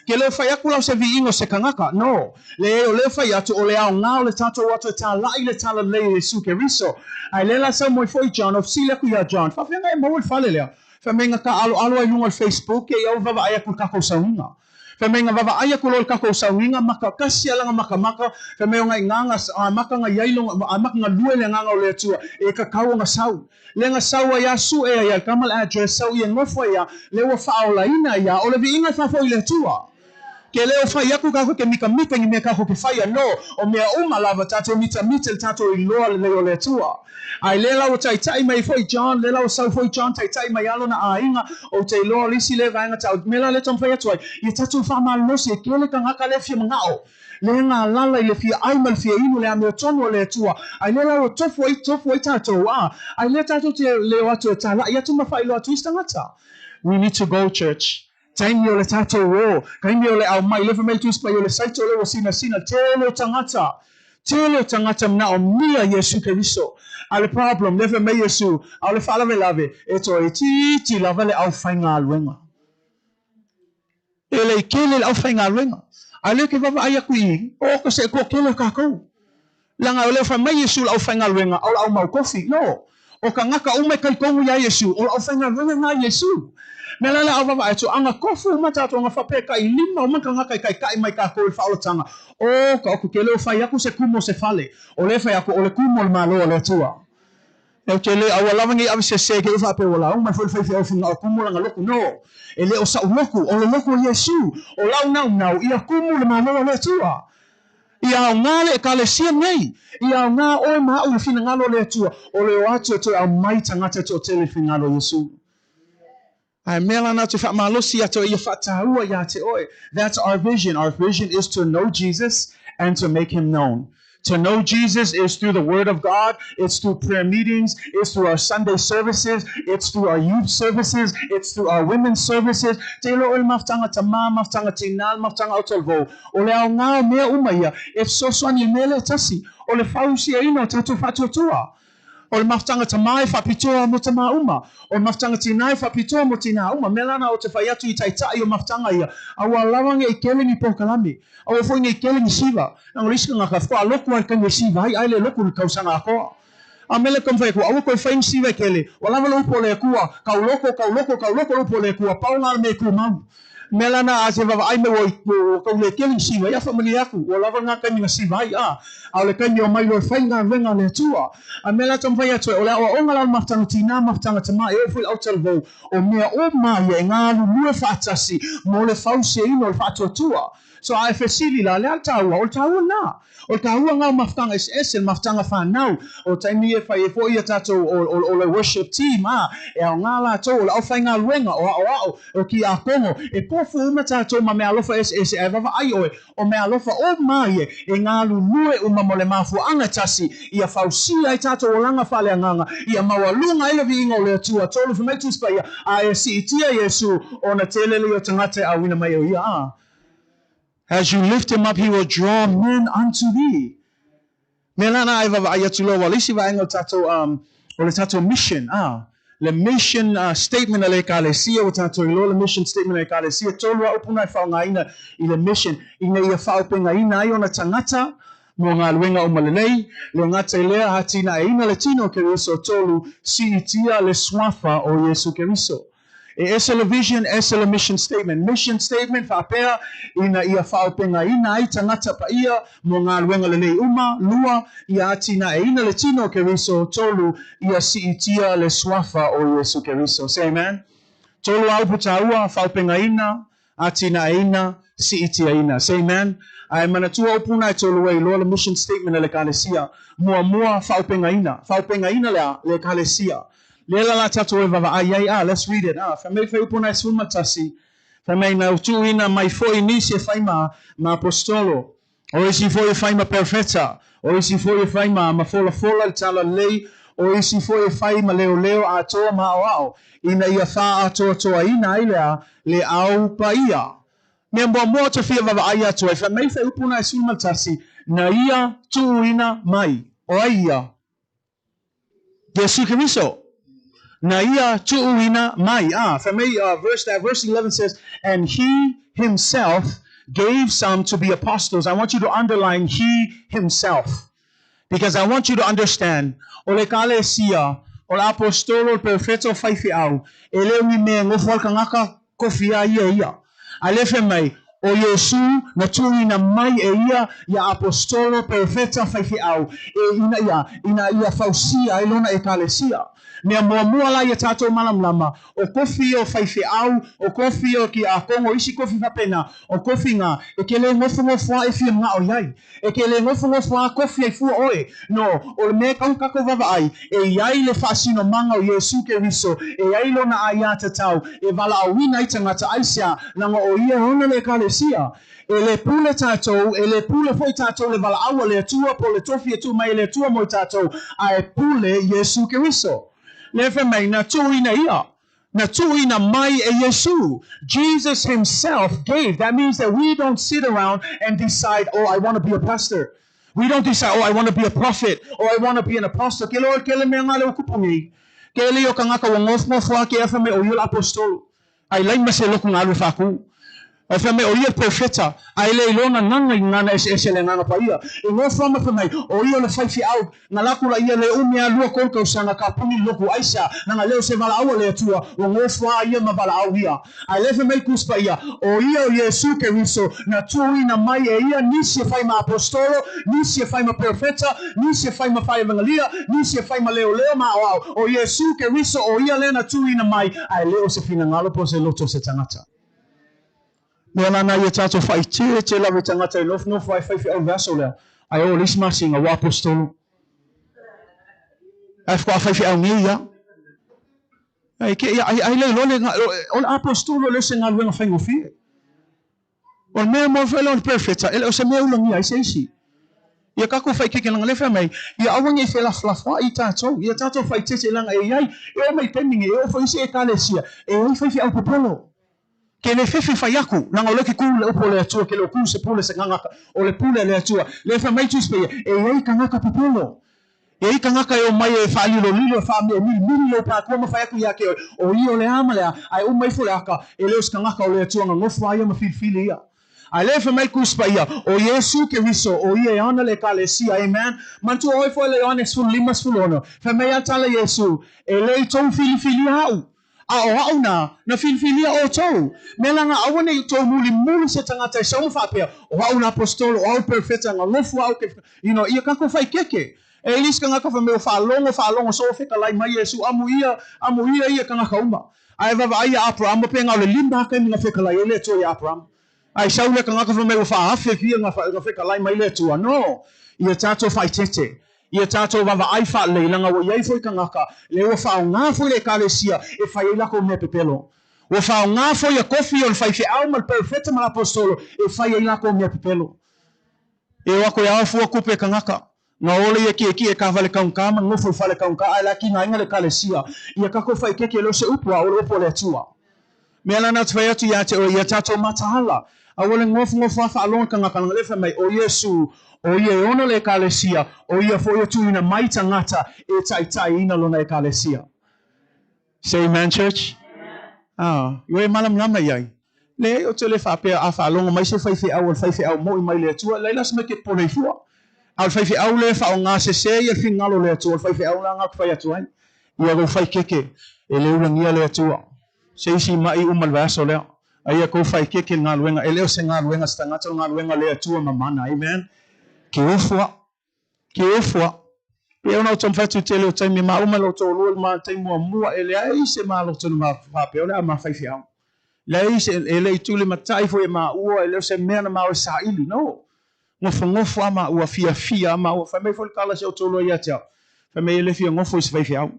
Ke le o fai aku la o se viiga o se kangaka, no. Leai o lea fai atu o le aoga o le tatou atu e tālaʻi le talalelei o Iesu Keriso. Ae lea la sau mai foi John, o fesili aku iā John, faafeagai e maua le fale lea? Fai mai ga taaloalo ai luga o le Facebook e ia vaavaai aku i le kakou sauiga. Fai mai ga vaavaai aku loa i le kakou sauiga maka kasi ala ga makamaka, fai mai o ga igaga a maka ga iai loga a maka galue le agaga o le Atua e kakau o ga sau. Le ga sau ai a sue ai a kama le address sau ia nofo ai a le ua faaolaina ai a o le viiga e faafoʻi i le Atua. Ke le o fai aku kakou ke mikamika ni mea kakou ke faia, no, o mea uma lava tatou mitamita i le tatou iloa lelei o le Atua. Ae lea la ua taitai mai foi John, lea la ua sau foi John taitai mai a lona aiga, ou te iloa o le isi lea vaega tau mea la lea taumafai atu ai, ia tatou faamalolosi e kele tagata lea fia manao, lea galala i le fia ai ma le fia inu le amiotonu o le Atua, ae lea la ua tofu ai, tofu ai tatou, a, ae lea tatou te le o atu e talai atu ma faailoa atu isi tagata. We need to go church. Taimi o le tatou o, taimi o le aumai, lea fai mai le Tusi Paia o le saito lea ua sinasina, tele o tagata, tele o tagata manaomia Iesu Keriso. A le problem, lea fai mai Iesu, a o le faalavelave, e toeitiiti lava le aufaigaluega. E le i kele le aufaigaluega. A lea ke vaavaai aku i i, o ka se koa kele o kakou. Leaga o lea fai mai Iesu le aufaigaluega, o le aumaukofi. No. O kagaka uma e talitonu iā Iesu, o le aufaigaluega na a Iesu. Mea la le a vaavaai atu, aga tofu uma tatou, aga faapea e kai lima uma kagaka e taitai mai tatou i le faaolataga. O ka oku ke le o fai aku se kumu o se fale, o lea fai aku o le kumu o le Malo o le Atua. E te le aua lava nei ave sese ke faapea ua lauga mai foi le faifeau fai o kumu lana loku. No. E le o sa'u loku, o le loku o Iesu. O lau naunau, ia kumu le Malo o le Atua. Ia aoga le Ekalesia nei, ia aoga oe ma a'u i le finagalo o le Atua, o le o atu e toe aumai tagata e toatele i le finagalo o Iesu. Ae mea lana ou te faamalosi ia te oe ia faataua ia te oe. That's our vision. Our vision is to know Jesus and to make him known. To know Jesus is through the Word of God, it's through prayer meetings, it's through our Sunday services, it's through our youth services, it's through our women's services. Te iloa oe le mafutaga tamā, mafutaga tinā, le mafutaga autalavou. O le aoga o mea uma ia, e fesoasoani i le mea lea e tasi, o le fausiaina o tatou faatuatua. O le mafutaga tamā e faapitoa mo tamā uma. O le mafutaga tinā e faapitoa mo tinā uma. Mea lana o te fai atu i taitai o mafutaga ia, aua lawa nge i kele ni polokalame. Aua foi nge i kele ni siva. Leaga o le isi kangaka, faatoa loku a i le taimi e siva ai, ae le loku i le tausaga atoa. A mea lea taumafai atu, aua toe fai ni siva e kele. Ua lava le upu a le Atua, kau loko, kau loko, kau loko le upu a le Atua, pau lena le mea e tumau. Mea lana a te vaavaai mai ua ua tau le kele ni siva, ia faamalie atu, ua lava lena taimi na siva ai, a, a o le taimi e omai loa e fai galuega a le Atua. A mea la taumafai atu ai, o le aoaoga la o le mafutaga tinā, mafutaga tamā, e oo foi i le autalavou, o mea uma ia e galulue faatasi mo le fausiaina o le faatuatua. So a e fesili la, le a le taua? O le taua lena. O le taua lena o mafutaga eseese, le mafutaga fanau, o taimi e fai ai foi ia tatou o le worship team a, e aoga latou, o le aufaigaluega, o aoao, o kiakono, e tofu uma tatou ma meaalofa eseese ae vaavaai oe, o meaalofa uma ia e galulue uma mo le mafuaaga tasi, ia fausia ai tatou olaga faaleagaga, ia maualuga ai le viiga o le Atua. Tolu fai mai Tusi Paia, a e siitia Iesu, ona tele lea o tagata e auina mai e ia a. As you lift him up, he will draw men unto thee. Mea lana ai vaavaai atu loa, ua le isi vaega o le tatou, o le tatou mission, a, le mission statement a le Ekalesia, ua tatou iloa le mission statement a le Ekalesia, tolu lava upu na e faaaogaina i le mission, ina ia faaopegaina ai ona tagata mo galuega uma lelei, le gata i lea, atinaeina le tino o Keriso, tolu, siitia le suafa o Iesu Keriso. E ese le vision, ese le mission statement. Mission statement faapea, ina ia faaopegaina ai tagata paia mo galuega lelei uma, lua, ia atinaeina le tino o Keriso, tolu, ia siitia le suafa o Iesu Keriso. Say amen. Tolu a upu taua, faaopegaina, atinaeina, siitiaina. Say amen. Ae manatua upu na e tolu ai loa le mission statement a le Ekalesia. Muamua, faaopegaina. Faaopegaina le a? Le Ekalesia. Lea la la tatou e vaavaai ai, a, let's read it, a, fai mai fai upu na e 11, fai mai na tuuina mai foi nisi e fai ma, ma apostolo, o isi foi e fai ma perofeta, o isi foi e fai ma, ma folafola i le talalelei, o isi foi e fai ma leoleo atoa ma aoao, ina ia faaatoatoaina ai le a, le au paia. Mea muamua ou te fia vaavaai atu ai, fai mai fai upu na e 11, na ia tuuina mai. O ai ia? Iesu Keriso. Na ia tuuina mai. Ah, fai mai, verse, that verse 11 says, and he himself gave some to be apostles. I want you to underline he himself. Because I want you to understand, o le Ekalesia, o le apostolo, o le perofeta, o faifeau, e le o ni mea e nofo ai le kangaka, kofi a ia ia. A lea fai mai, o Iesu na tuuina mai e ia ia apostolo, perofeta, faifeau, e ina ia, ina ia fausia ai lona Ekalesia. Mea muamua la ia tatou malamalama, o kofi ia o faifeau, o kofi ia o kiakono, isi kofi faapena, o kofi na, e ke le nofonofo a e fia manao i ai. E ke le nofonofo a kofi ai fua oe. No, o le mea e kau tatou vaavaai, e i ai le faasinomaga o Iesu Keriso, e i ai lona aiatatau, e valaauina ai tagata aisea, leaga o ia e ona le Ekalesia. E le pule tatou, e le pule foi tatou le valaau a le Atua po o le tofi e tuu mai e le Atua mo i tatou, a e pule Iesu Keriso. Lea fai mai, na tuuina ia. Na tuuina mai e Iesu. Jesus himself gave. That means that we don't sit around and decide, oh, I want to be a pastor. We don't decide, oh, I want to be a prophet, or I want to be an apostle. Ke loa ke le mea nga le o kupu nei. Ke le o kangaka ua ngofngofo a ke afa me o ia le apostolo. Ai lai ma se loku nga whaku. Ae fai mai, o ia le perofeta, a e le iloa na gana i gana eseese a le Agaga Paia. E nofo lava ma fai mai, o ia o le faifeau, na laku la ia le umi a lua tolu tausaga ka puni le lotu aisa, na leo se valaau a le Atua, ua nofo a ia ma valaau ia. Ae le fai mai le Tusi Paia, o ia o Iesu Keriso, na tuuina mai e ia nisi e fai ma apostolo, nisi e fai ma perofeta, nisi e fai ma faevangalia, nisi e fai ma leoleo ma aoao. O Iesu Keriso, o ia lea na tuuina mai, ae le o se finagalo po o se loto o se tagata. Mea lana ia tatou faaitiitie lava i tagata e nofonofo ai faifeau i le aso lea, ae oo i le isi masina ua apostolo. Ae faatoa faifeau nei ia. Ai ke ia ai ai le iloa le o le aposetolo e le o se galuega faigofie. O le mea mo foi le o le perofeta, e le o se mea ulagia ai se isi. Ia tatou faaeteete leaga o lea e fai mai, ia aua ne i felafolafoai i tatou, ia tatou faaeteete leaga e i ai, e oo mai i taimi nei, e oo foi i isi Ekalesia, e i ai faifeau popolo. Ke le fefe fai aku, leaga o lea ke ku le upu o le Atua, ke le o ku se pule se gagaka, o le pule a le Atua. Lea fai mai Tusi Paia, e i ai tagata popolo. E i ai tagata e omai e faalilolilo, e faamea-milimili lou pākua ma fai atu ia te oe, o ia o le a ma le a, ae uma ifo le aka, e le o se tagata o le Atua gagofo a ia ma filifili ia. Ae lea fai mai le Tusi Paia, o Iesu Keriso, o ia e ana le Ekalesia. Amen. Manatua oe foi le Ioane 15, 16, fai mai a tala Iesu, E le i tou filifilia au, A o a'u na, na filifilia outou, me laga aua nei outou mulimuli se tagata e sau ma faapea, O a'u le aposetolo, o a'u le perofeta, galofu a'u ke, you know, ia kakou faikeke. E i isi kagaka fai mai, Ua faalogo, faalogo, so fekalai mai Iesu, amu ia, amu ia ia kagaka uma. Ae vaavaai ia Aperama pe na o le lima a taimi na fekalai ai le Atua ia Aperama. Ae sau lea kagaka fai mai ua faahafe fia na fekalai mai le Atua. No! Ia tatou faaeteete. Ia tatou vaavaai faalelei, leaga ua i ai foi tagata lea ua faaaoga foi le Ekalesia e fai ai lakou mea pepelo. Ua faaaoga foi a kofi o le faifeau ma le perofeta ma le aposetolo e fai ai lakou mea pepelo. E o atu e ao fua tupe tagata. Na ole ia kiekie ka fale kaunka ma nofo i fale kaunka ae la kingainga le Ekalesia. Ia kakou faikeke e le o se upu a o le upu a le Atua. Mea la na te fai atu ia te oe, ia tatou mataala. Aua le nofonofo a faalogo tagata leaga lea fai mai, o Iesu, o ia e ona le Ekalesia, o ia foi e tuuina mai tagata e taitaiina lona Ekalesia. Say amen church. Ah, i oe e malamalama i ai. Leai, ou te le faapea a faalogo mai se faifeau o le faifeau moi mai le Atua, leai la se mea ke popole ai fua. A o le faifeau lea e faaaoga sese ia le finagalo o le Atua, o le faifeau la na ou te fai atu ai. Ia kou faikeke, e le ulagia le Atua. Se isi maʻi uma le vaiaso lea. A ia kou faikeke le galuega, e le o se galuega se tagata, o le galuega le Atua mamana. Amen. Ke ofo a'u. Ke ofo a'u. Pei ona ou taumafai atu i tele o taimi ma uma lou toalua le ma taimi muamua e leai se maloto na ma faapea o le a ma faifeau. Leai se, e le i tuli matai foi e maua, e le o se mea na ma o e saili. No. Nofonofo a maua, fiafia a maua. Fai mai foi le tala a si ou toalua ia te au, fai mai e le fia nofo i se faifeau.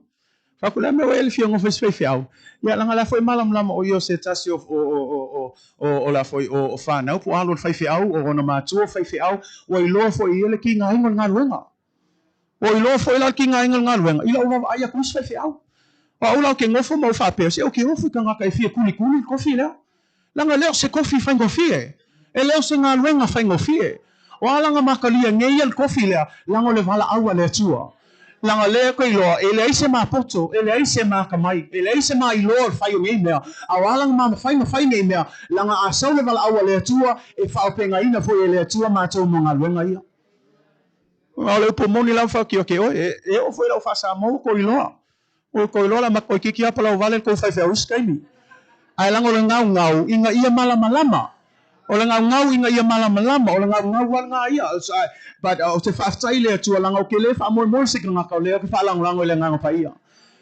Fai atu, le a mea ua e le fia nofo i se faifeau? Ia, leaga o la foi e malamalama o ia o se tasi o, o, o, o, o, o la foi o, o whanau, po o alo o le faifeau, o ona matua o faifeau, ua iloa foi e ia le kigaina o le galuega. Ua iloa foi la le kigaina o le galuega, i lau vaavaai atu i isi faifeau. O au la ou te nofo ma ou faapea, se ou te ofo i tagata e fia kulikuli le kofi lea. Leaga le o se kofi faigofie. E le o se galuega faigofie. O a lana makalia nei ia le kofi lea, leaga o le valaau a le Atua. Leaga lea koe iloa, e leai se mapoto, e leai se makamai, e leai se mailoa o le fai o nei mea, a o a lana mamafai na fai nei mea, leaga a sau le valaau a le Atua, e faaopegaina foi e le Atua matou mo galuega ia. A o le upu moni lava faakioki oe, e oo foi lau faa-Samoa ua kou iloa. Ua kou iloa la ma toeitiiti lava palauvale le tou faifeau isi taimi. Ae leaga o le gaugau ina ia malamalama. O le gaugau ina ia malamalama, o le gaugau lava lena ia. But ou te faafetai i le Atua leaga ou te le faamoemoe i se tagata o lea ou te faalagolago i le Agaga Paia.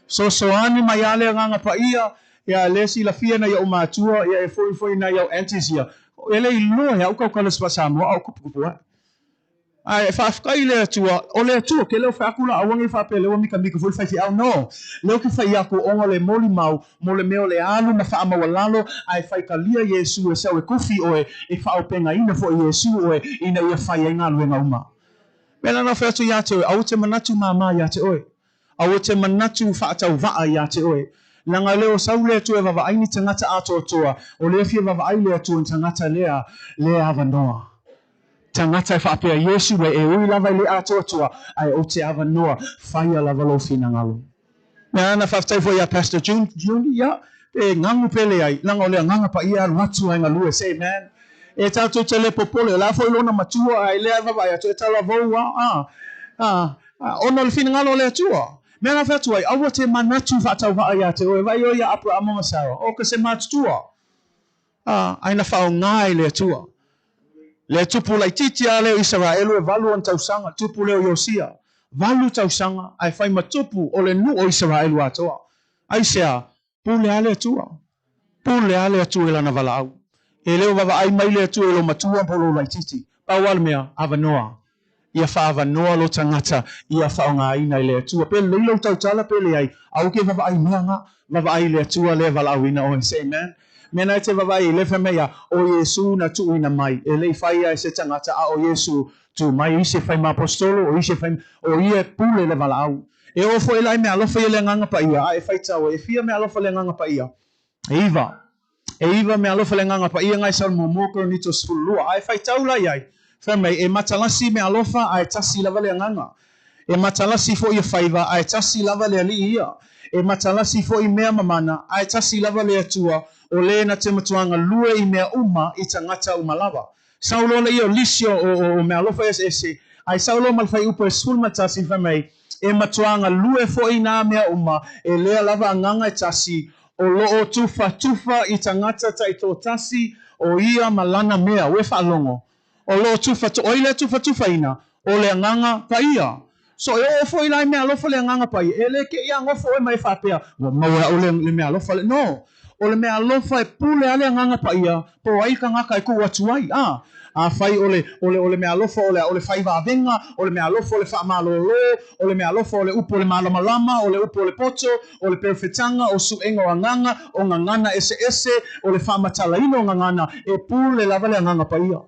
Sosoani mai lava le Agaga Paia, ia lea silafia nai ou matua, ia e foi foi nai au aunties ia. E le iloa e au tautala se faa-Samoa a o kupukupu ae. Ae faafetai i le Atua, o le Atua, ke leo fai aku la aua nei faapea lea ua mikamika foi le faifeau, no. Lea ou te fai aku ona o le molimau mo le mea o le alu ma faamaualalo ae faitalia Iesu e sau e kofi oe, e faaopegaina foi Iesu oe ina ia fai ai galuega uma. Mea la na fai atu ia te oe, aua te manatu māmā ia te oe. Aua te manatu faatauvaa ia te oe. Leaga lea o sau le Atua e vavaai ni tagata atoatoa, o lea fia vavaai le Atua ni tagata lea le avanoa. Tagata e faapea, Iesu e, e ui lava i le atoatoa, ae ou te avanoa, faia lava lou finagalo. Mea ana faafetai foi ia Pastor June, June, ia, pe gagu pe leai, leaga o le Agaga Paia e alu atu ai galue, say amen. E tatou te le popole, o le a foi lona matua, ae lea e vavaai atu, e talavou a, a, a, Ona o le finagalo o le Atua. Mea la fai atu ai, aua te manatu faatauvaa ia te oe, vaai oe ia Aperahama ma Sara, o ka se matutua, a, ai na faaaoga e le Atua. Le tupu laitiiti a lea o Isaraelu e valu ona tausaga, tupu lea o Iosia, valu tausaga, ae fai ma tupu o le nuu o Isaraelu atoa. Aisea? Pule a le Atua. Pule a le Atua i lana valaau. E le o vavaai mai le Atua i lou matua po o lou laitiiti. Pau a le mea, avanoa. Ia fa'aavanoa lo tagata ia fa'aaogāina i le Atua. Pe lelei lou tautala pe leai, aua ke vavaai i mea ga, vavaai i le Atua lea e valaauina oe. Say amen. Mea na e te vavaai ai lea fai mai ia, o Iesu na tuuina mai, e le i faia e se tagata, a o Iesu tu mai, o isi e fai ma aposetolo, o isi e fai, o ia e pule le valaau. E oo foi la i meaalofa ia le Agaga Paia, a e faitau ai, e fia meaalofa le Agaga Paia? E iva. E iva meaalofa le Agaga Paia ngai sau le muamua Korinito 12. A e faitau la i ai, fai mai, e matalasi meaalofa a e tasi lava le Agaga. E matalasi foi ia faiva a e tasi lava le Alii ia. E matalasi foi mea mamana a e tasi lava le Atua, o le na te matua galue i mea uma i tagata uma lava. Sau loa le ia o lisi o meaalofa eseese, ae sau loa ma le fuaiupu e 11, fai mai, E matua galue foi nā mea uma, e lea lava agaga e tasi, o loo tufatufa i tagata taitoatasi o ia ma lana mea. Ua e faalogo? O loo tufatu, o ai lea tufatufaina? O le Agaga Paia. So e oo foi la i meaalofa le Agaga Paia, e le kei a gofo oe ma e faapea, ua maua e au le meaalofa le. No! O le meaalofa e pule a le Agaga Paia, po o ai tagata e tuu atu ai. A! Afai o le, o le, o le meaalofa o le, o le faivaavega, o le meaalofa o le faamalōlō, o le meaalofa o le upu o le malamalama, o le upu o le poto, o le perofetaga, o suega o agaga, o gagana eseese, o le faamatalaina o gagana, e pule lava le Agaga Paia.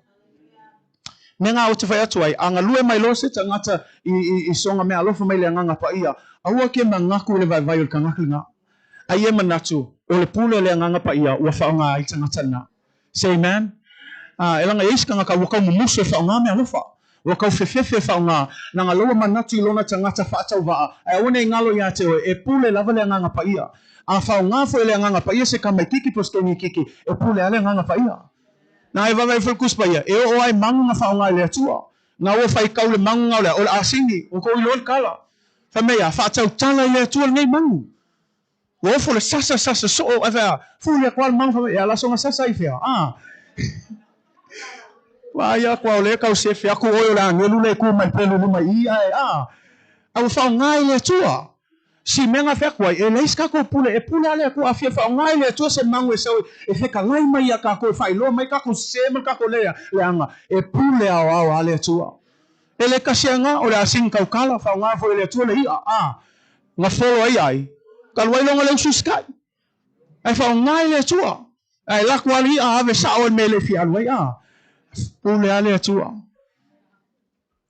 Mea nga ou te fai atu ai, a galue mai loa se tagata i, i, i soga meaalofa mai le Agaga Paia, aua ke mangaku i le vaivai o le tagata lena. A ia manatu, o le pule o le Agaga Paia ua faaoga ai tagata lena. Say amen. A, e laga i ai se tagata ua tau mumusu e faaoga meaalofa. Ua tau fefefe e faaoga, laga loa ua manatu i lona tagata faatauvaa, ae aua ne i galo iā te oe, e pule lava le Agaga Paia. A faaoga foi e le Agaga Paia se tamaititi po o se teine-kiki, e pule lava le Agaga Paia. Na e vavae foi le Tusi Paia, e oo ai magu na faaoga e le Atua. Na ua faitau le magu na o le a, o le asini, ua tou iloa le tala. Fai mai a, faatautala i le Atua lenei magu. Ua ofo le sasa, sasa soo, ae fai a, fuli atu lava le magu, fai mai, e ala soga sasa i fea, a. Vaai atu a o lea e tau sefe atu oe o le agelu lea e tu mai pelu i luma i i, ae a, a ua faaaoga e le Atua. Si mea na fai atu ai, e leai se tatou pule, e pule lava le Atua, a fia faaaoga e le Atua se magu e sau e fetalai mai iā tatou, e faailoa mai tatou sese ma le tatou leaga, e pule aoao lava le Atua. E le tasi aga, o le asini tautala, faaaoga foi e le Atua le i'a, a na folo ai ai, talu ai loga le usu sikai. Ae faaaoga e le Atua. Ae lako lava le i'a, ave sao i le mea e le fia alu ai, a pule lava le Atua.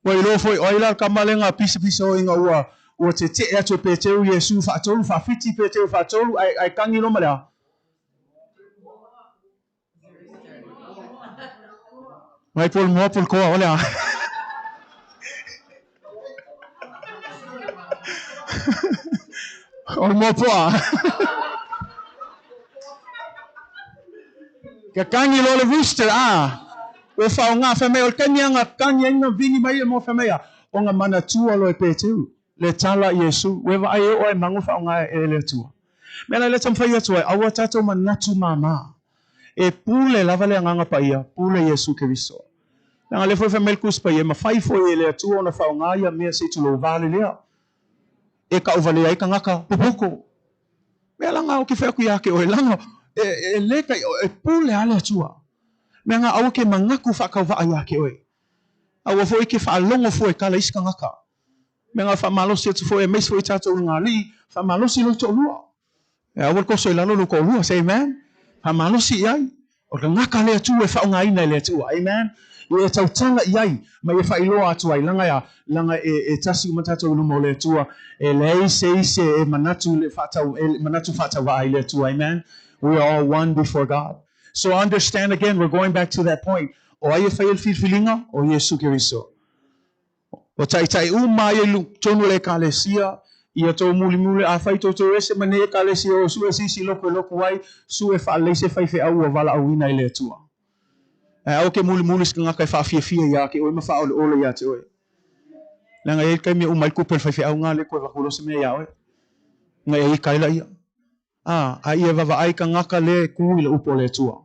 Ua iloa foi o ai la le tama lea na pisapisa oi ina ua ua tetee atu e Peteru Iesu faatolu, faafiti Peteru faatolu, ae ae tagi loa ma le a? Mai po le moa po le koa, o le a? O le moa poa. Ka tagi loa le rooster, a Ua faaaoga, fai mai, o le taimi lava na tagi ai na vini mai le moa, fai mai a, o na manatua loa e Peteru le tala a Iesu, ua e vaai e oo ai magu faaaoga e le Atua. Mea la lea taumafai atu ai, aua tatou manatu māmā. E pule lava le Agaga Paia, pule Iesu Keriso. Leaga lea foi fai mai le Tusi Paia, e mafai foi e le Atua ona faaaoga ia mea se i tulou valelea e tauvalea ai tagata popoto. Mea la na ou te fai atu ia te oe, leaga e le tai, e pule lava le Atua. Mea na aua ke manatu faatauvaa ia te oe. Aua foi ke faalogo fua i tala isi tagata. Mea na faamalosi atu foi aemaise foi tatou i ga alii, faamalosi lou toalua. E aua le toso i lalo lou toalua, say amen. Faamalosi i ai. O le tagata le Atua e faaaogaina e le Atua. Amen. Ia e tautala i ai ma ia faailoa atu ai, leaga e a? Leaga e, e tasi uma tatou i luma o le Atua, e leai se isi e manatu le faatau, e manatu faatauvaa ai le Atua. Amen. We are all one before God. So understand again, we're going back to that point. O ai e faia le filifiliga? O Iesu Keriso. O taitai uma ia i totonu o le Ekalesia, ia tou mulimuli, afai tou te o ese ma nei Ekalesia o sue se isi lotu e lotu ai, sue faalelei se faifeau ua valaauina e le Atua. Ae aua ke mulimuli se tagata e faafiafia iā te oe ma faaoleole iā te oe. Leaga e i ai le taimi e uma ai le tupe a le faifeau na le toe avatu loa se mea iā oe. Na e ita ai laia. A, a ia vavaai tagata lea e ku i le upu a le Atua.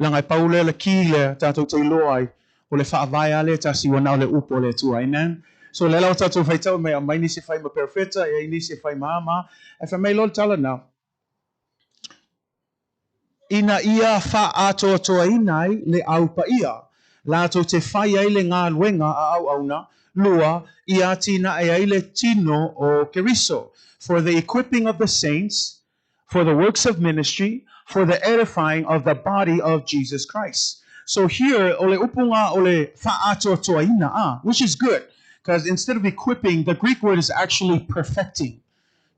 Leaga e pau lea le key lea tatou te iloa ai, o le faavae a lea tasi ua na o le upu a le Atua. Amen? So lea la ua tatou faitau mai, aumai nisi e fai ma perofeta, e ai nisi e fai ma a ma a. Ae fai mai loa le tala na, ina ia faaatoatoaina ai le au paia, latou te fai ai le galuega a auauna, lua i atinae ai le tino o Keriso. For the equipping of the saints, for the works of ministry, for the edifying of the body of Jesus Christ. So here, o le upu nga o le fa'atoatoaina, ah, which is good, because instead of equipping, the Greek word is actually perfecting.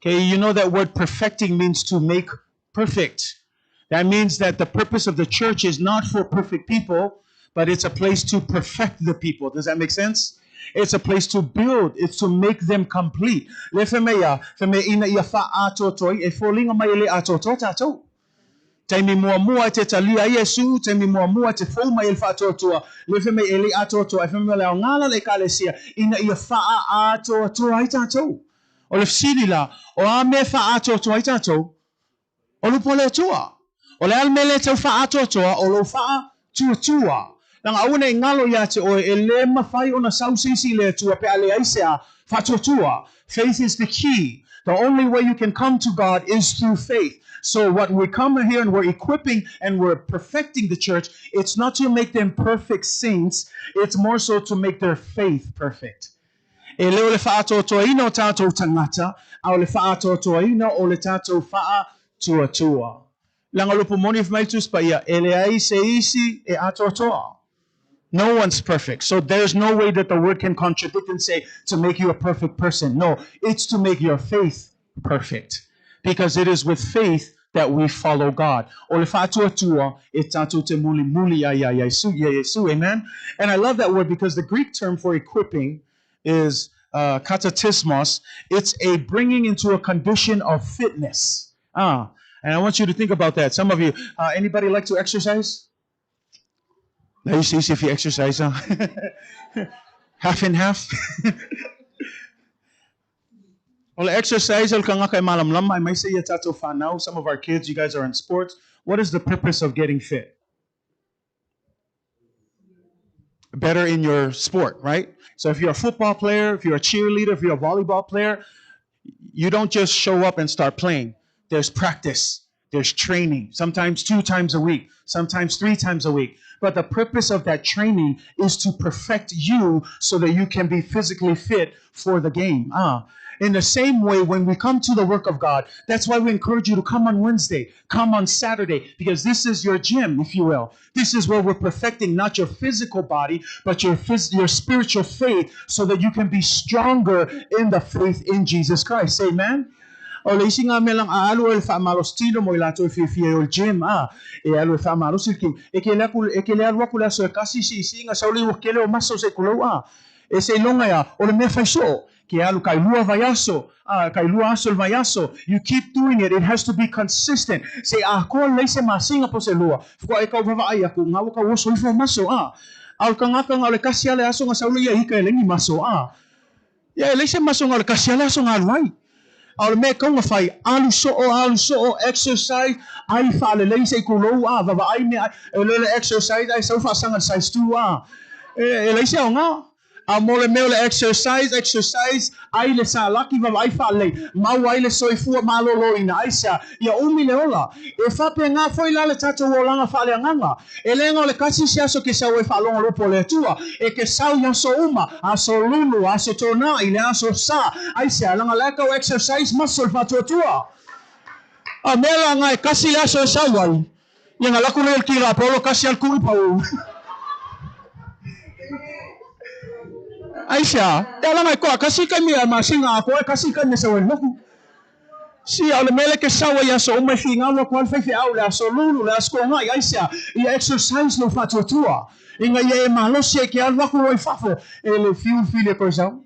Okay, you know that word perfecting means to make perfect. That means that the purpose of the church is not for perfect people, but it's a place to perfect the people. Does that make sense? It's a place to build. It's to make them complete. Le whemea, wheme ina ia whaatoatoi, e fōlinga mai e le atoatoa tātou. Taimi muamua e te talia Iesu, taimi muamua e te fou mai e le whaatoatoa, le wheme e le atoatoa, e wheme le ao ngala le ekalesia, ina ia whaatoatoa ai tātou. O le fesili la, o a mea whaatoatoa ai tātou? O le upu a le Atua. O le a le mea lea e tau faaatoatoa, o lou faatuatua. Leaga aua ne i galo ia te oe, e le mafai ona sau se isi i le Atua pe a leai se a faatuatua. Faith is the key. The only way you can come to God is through faith. So what we come here and we're equipping and we're perfecting the church, it's not to make them perfect saints, it's more so to make their faith perfect. E le o le faaatoatoaina o tatou tagata, a o le faaatoatoaina o le tatou faatuatua. Leaga o le upu moni fai mai le Tusi Paia, e leai se isi e atoatoa. No one's perfect. So there's no way that the word can contradict and say to make you a perfect person. No, it's to make your faith perfect. Because it is with faith that we follow God. O le faatuatua e tatou te mulimuli ai ia Iesu, ia Iesu. Amen? And I love that word because the Greek term for equipping is katartismos. It's a bringing into a condition of fitness. And I want you to think about that. Some of you, anybody like to exercise? Leai se isi e fia exercise, huh? Half and half. O le exercise o le kangaka e malamalama aemaise ia tatou whanau. Some of our kids, you guys are in sports. What is the purpose of getting fit? Better in your sport, right? So if you're a football player, if you're a cheerleader, if you're a volleyball player, you don't just show up and start playing. There's practice. There's training, sometimes 2 times a week, sometimes 3 times a week. But the purpose of that training is to perfect you so that you can be physically fit for the game. In the same way, when we come to the work of God, that's why we encourage you to come on Wednesday, come on Saturday, because this is your gym, if you will. This is where we're perfecting not your physical body, but your spiritual faith so that you can be stronger in the faith in Jesus Christ. Amen? O le isi ngā mea lang a alu e le whaamalosi tino mo i latou e fiafia e o le gym, e alu e whaamalosi le ki, e ke le aku, e ke le alu aku le aso e kasi si isi nga sau le ua kele o maso se kulou, e se ilonga ia, o le mea whai soo, ke alu kai lua vai aso, kai lua aso le vai aso, you keep doing it, it has to be consistent. Se a koa lei se masinga po se lua, fukua e kau vava ai aku, ngā waka oso ifo maso, Au ka ngaka ngā o le kasi ale aso ngā sau le ia hika e lengi maso, Ia e lei se maso ngā o le kasi ale aso ngā alu ai. A o le mea e kaunga whai, alu soo, alu soo, exercise, ai whaalelei se i kulou, vava ai mea ai, e le le exercise, ai sau whaasanga le size 2, e lei se ao ngā. A mo le mea o le exercise, exercise, ai le salaki, vava ai whaalelei, mau ai le soifua malolo ina ai sea, ia umi le ola. E whape ngā foi la le tatou olanga whaaleanganga. E le nga o le kasi se aso ke sau e whaalongo le upu o le Atua, e ke sau i aso uma, aso lulu, aso tōnā, i le aso sa, ai sea, langa le kau exercise muscle whaatuatua. A mea la nga e kasi le aso e sau ai, ia nga laku le ki la polo kasi al kui pau. Ai sea, te alanga e koa kasi kai mea masinga a koe kasi kai mea sau e loku. Si au le mele ke sau ai aso uma e whingawa ko al whaiwhi au le aso lulu le aso ngai ai sea, ia exercise lo whaatuatua. Inga ia e malosi e ke alu aku lo i fafo, e le fiu fili e koe sau.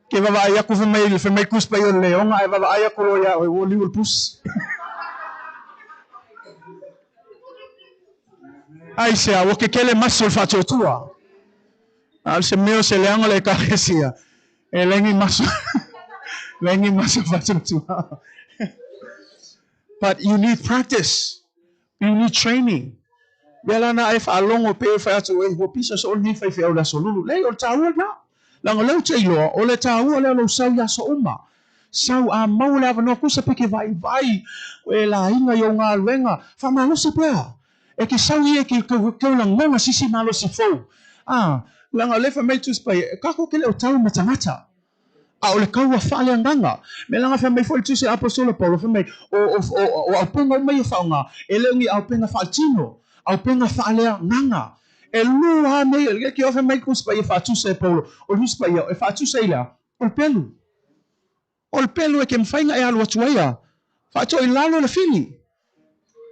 Ke vava ai aku whamei kuspa i o le onga, e vava ai aku lo ia o liu le pus. Ai sea, o ke kele maso le whaatuatua. Al se meo se leanga le ekalesia. E lengi maso. Lengi maso whaatuatua. But you need practice. You need training. Mea lana ai whaalongo pe whai atu e hua pisa so ni whai whiau le aso lulu. Lei o le tāua na. Langa leu te iloa, o le tāua lea lou sau i aso uma. Sau a mau le awanoa kusa peke vai vai. O e la inga i o ngā luenga. Whamalosi pea. E ke sau i e ke kau langonga sisi malosi fou. Leaga o lea e fai mai le Tusi Paia, e tatou te le o tau ma tagata, a o le taua faaleagaga. Mea leaga fai mai foi le Tusi a Apostola Paulo, fai mai, o, o, o, o auupega uma ia e faaaoga, e le o ni auupega faaletino, auupega faaleagaga. E lua lava nei, ke fai mai le Tusi Paia e faatusa e Paulo, o le Tusi Paia e faatusa i le a? O le pelu. O le pelu e ke mafai ona e alu atu ai a faatoa i lalo le fili.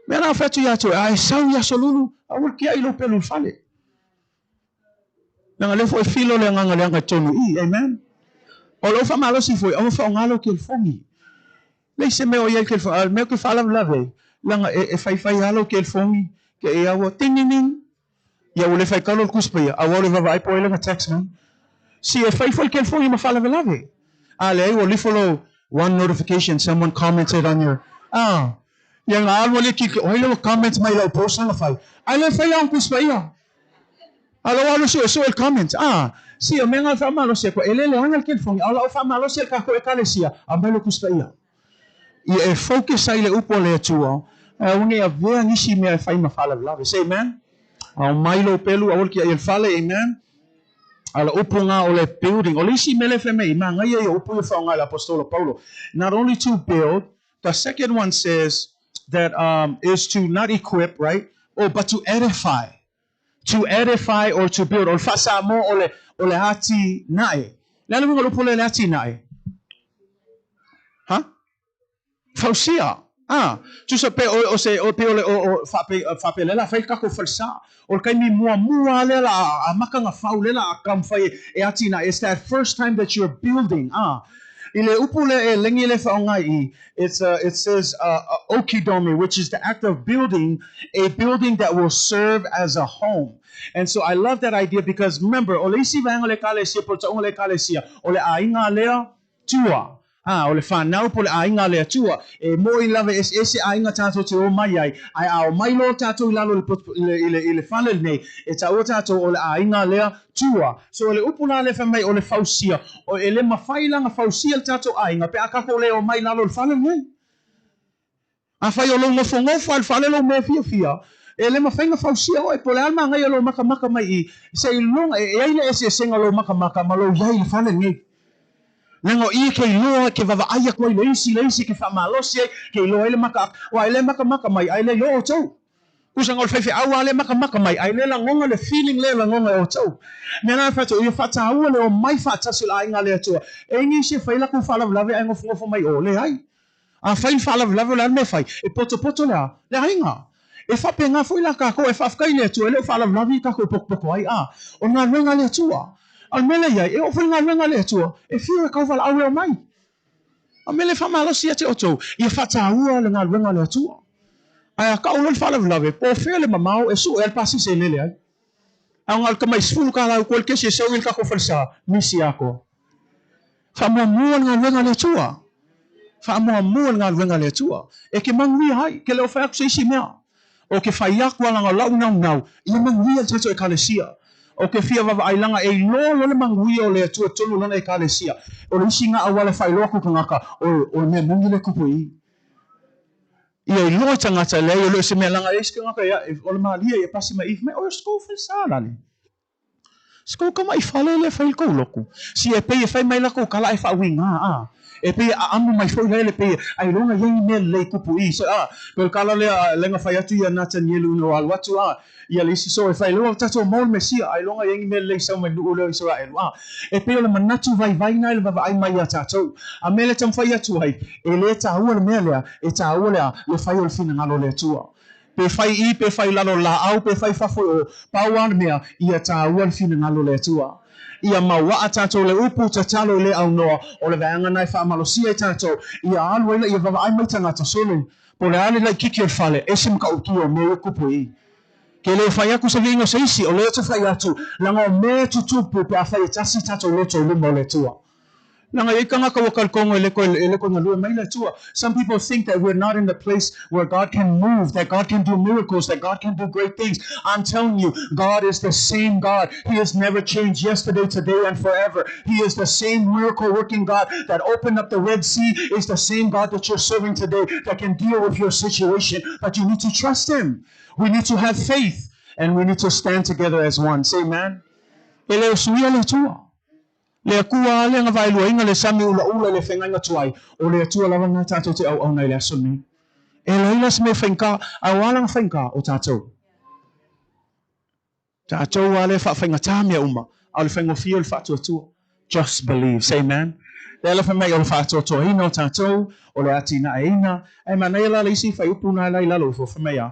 Mea la fai atu ia te oe, a e sau i aso lulu, aua le tiai lou pelu i le fale. Leaga lea foi e filo le agaga leaga i totonu i i. Amen. O lou faamalosi foi, aua faaaoga lou telefoni. Leai se mea o i ai le telefoni, a o le mea ou te faalavelave ai, leaga e, e faifai lava lou telefoni, te i ua ting ding ding, Ia ua le faitau loa le Tusi Paia, aua o le vaavaai po o ai lana text mai. Si e fai foi le telefoni ma faalavelave. A leai ua lifo lou one notification someone commented on your ah ia na alu alia ki o ai lea ua comment mai i lau post lana fai. Ae le fai la ona Tusi Paia. A o lau alu suesue le comment ah si o mea na faamalosi atu ai e le leaga le telefoni a o lau faamalosi e le tatou Ekalesia aumai lou Tusi Paia. Ia e focus ai le upu a le Atua, ae aua ne i avea nisi mea e fai ma faalavelave. Say amen. Ao mai lou pelu, aua le tiai o le fale, amen. A o le upu nga o le building. O le isi mea lea e fai mai i, manaia ia upu ia faaaoga e le Apostola Paulo. Not only to build, the second one says that is to not equip, right? Oh, but to edify. To edify or to build. O le faa-Samoa o le, o le atinae. Le a le uiga o le upu lea le atinae? Ha? Fausia. Ah, tusa pe o, o se, o, pe o le, o, o, faape, faapea lea la fai le tatou falesa. O le taimi muamua lea la a, amata ona fau lea la a taumafai e, e atinae. It's that first time that you're building. Ah, i le upu lea e legi lea e faaaoga i i, It's a, it says oikidome, which is the act of building a building that will serve as a home. And so I love that idea because remember, o le isi vaega o le Ekalesia, po o le tauga o le Ekalesia, o le aiga a le Atua. A, o le whanau po o le aiga a le Atua. E moʻi lava e eseese aiga tātou te o mai ai, ae a o mai loa tātou i lalo i le, i le, i le fale lenei, e taua tātou o le aiga a le Atua. So o le upu la lea fai mai o le fausia, o e le mafai la na fausia le tatou aiga pe a tatou le omai i lalo o le fale lenei. Afai o lou nofonofo a i le fale lou mea fiafia, e le mafai na fausia oe, po o le a le manaia o lou makamaka mai i i, seiloga e ai le eseesega o lou makamaka ma lou iai i le fale lenei. Leaga o i ke iloa, ke vaavaai atu ai le isi i le isi, ke faamalosi ai, ke iloa ai le makaaka, aua e le makamaka mai ae le iloa outou. Kusa o le faifeau lava lea makamaka mai, ae le lagona le feeling lea e lagona e outou. Mea la e fai atu, ia faataua le omai faatasi o le aiga a le Atua. E ai nisi e fai latou faalavelave ae nofonofo mai o, leai. A fai le faalavelave o le a le mea e fai? E potopoto le a? Le aiga. E faapena foi la tatou, e faafetai i le Atua e le o faalavelave i tatou e potopoto ai, a o le galuega a le Atua. A o le mea lea e i ai, e oo foi le galuega a le Atua, e fiu e tauvalaau e omai. A mea le faamalosi ia te outou, ia faataua le galuega a le Atua. Ae a tau loa le faalavelave, po o fea le mamao e sue ai le pasese e lele ai. A na o le tamai 10 tala au koe le kesi e sau i le tatou falesa, misi atoa. Faamuamua le galuega a le Atua. Faamuamua le galuega a le Atua. E ke manuia ai, ke le o fai atu se isi mea. O ke fai atu a lana o la'u naunau, ia manuia le tatou Ekalesia. O ke fia vaavaai lana e iloa loa le manuia o le Atua tonu lana Ekalesia. O le isi na auala e faailoa atu i tagata, o, o le mea moni lea e tupu i i. Ia iloa i tagata, leai o le o se mea lana e isi tagata ia, o le malie ia pasi mai i, fai mai, oe o se kou falesa lale. Se kou kamaʻi fale lea e fai i le kou loku. Si e pei e fai mai la kou kala ae faauiga a. E pei e aamu mai foi la ele pei e ailoga i ai ni mea lelei kupu i. So a, pei o le kala lea lenga fai atu ia Natanielu ina ua alu atu a, ia le isi so e fai lea ua tatou maua le Mesia, ailoga i ai ni mea lelei sau mai nuu lea o Isaraelu a. E pei o le manatu vaivai na i le vaavaai mai ia tatou. A mea lea taumafai atu ai, e le taua le mea lea, e taua le a, le fai o le finagalo o le Atua. Pe fai i, pe fai lalo laau, pe fai fafo i o, pau lava le mea, ia taua le finagalo o le Atua. Ia mauaa tatou le upu tatalo i le aunoa, o le vaega na e faamalosia ai tatou, ia alu ai la ia vaavaai mai tagata sole, po o le a le laititi o le fale, ese matautia o mea ia tupu i i. Ke le fai atu se viiga o se isi, o lea te fai atu, leaga o mea e tutupu pe afai e tasi tatou loto i luma o le Atua. Leaga e i ai tagata ua talitonu e le toe, e le toe galue mai le Atua. Some people think that we're not in the place where God can move, that God can do miracles, that God can do great things. I'm telling you, God is the same God. He has never changed yesterday, today, and forever. He is the same miracle working God that opened up the Red Sea, is the same God that you're serving today that can deal with your situation. But you need to trust Him. We need to have faith and we need to stand together as one. Say amen. E le o suia le Atua. Le Atua lava lea na vaeluaina le sami ulaula i le feagaiga tuai, o le Atua lava lena tatou te auauna i le aso lenei. E leai la se mea e faigata, a o a lana faigata? O tatou. Tatou lava lea e faafaigata mea uma, a o le faigofie o le faatuatua. Just believe. Say amen. Lea la fai mai o le faatoatoaina o tatou, o le atinaeina. Ae manaia la le isi fuaiupu na la i lalo ifo, fai mai a,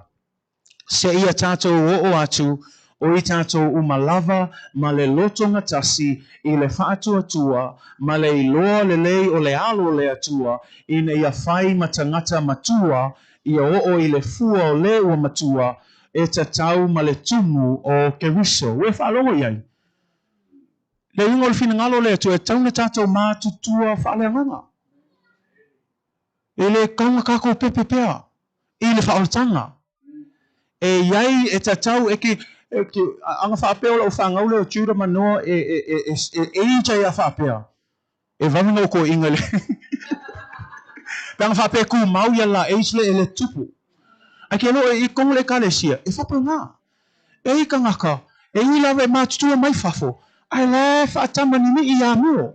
Seia tatou oo atu o i tatou uma lava ma le lotogatasi i le faatuatua ma le iloa lelei o le alo o le Atua, ina ia fai ma tagata matua ia oo i le fua o le ua matua e tatau ma le tumu o Keriso. Ua e faalogo i ai? Le uiga o le finagalo o le Atua, e tatau ona tatou matutua faaleagaga. E le tatau ona tatou pepe pea i le faaolataga. E i ai, e tatau, e ke, e ke, ana faapea o lau fanau lea o Judah ma Noah e, e, e, e, e age ai a faapea, E vave na ou toeaina i le Pe ana faapea e tumau ia la age lea e le tupu. Ae ke loa i totonu o le Ekalesia, e faapena. E i tagata, e ui lava e matutua mai fafo, ae la e faatamanini'i ia amio.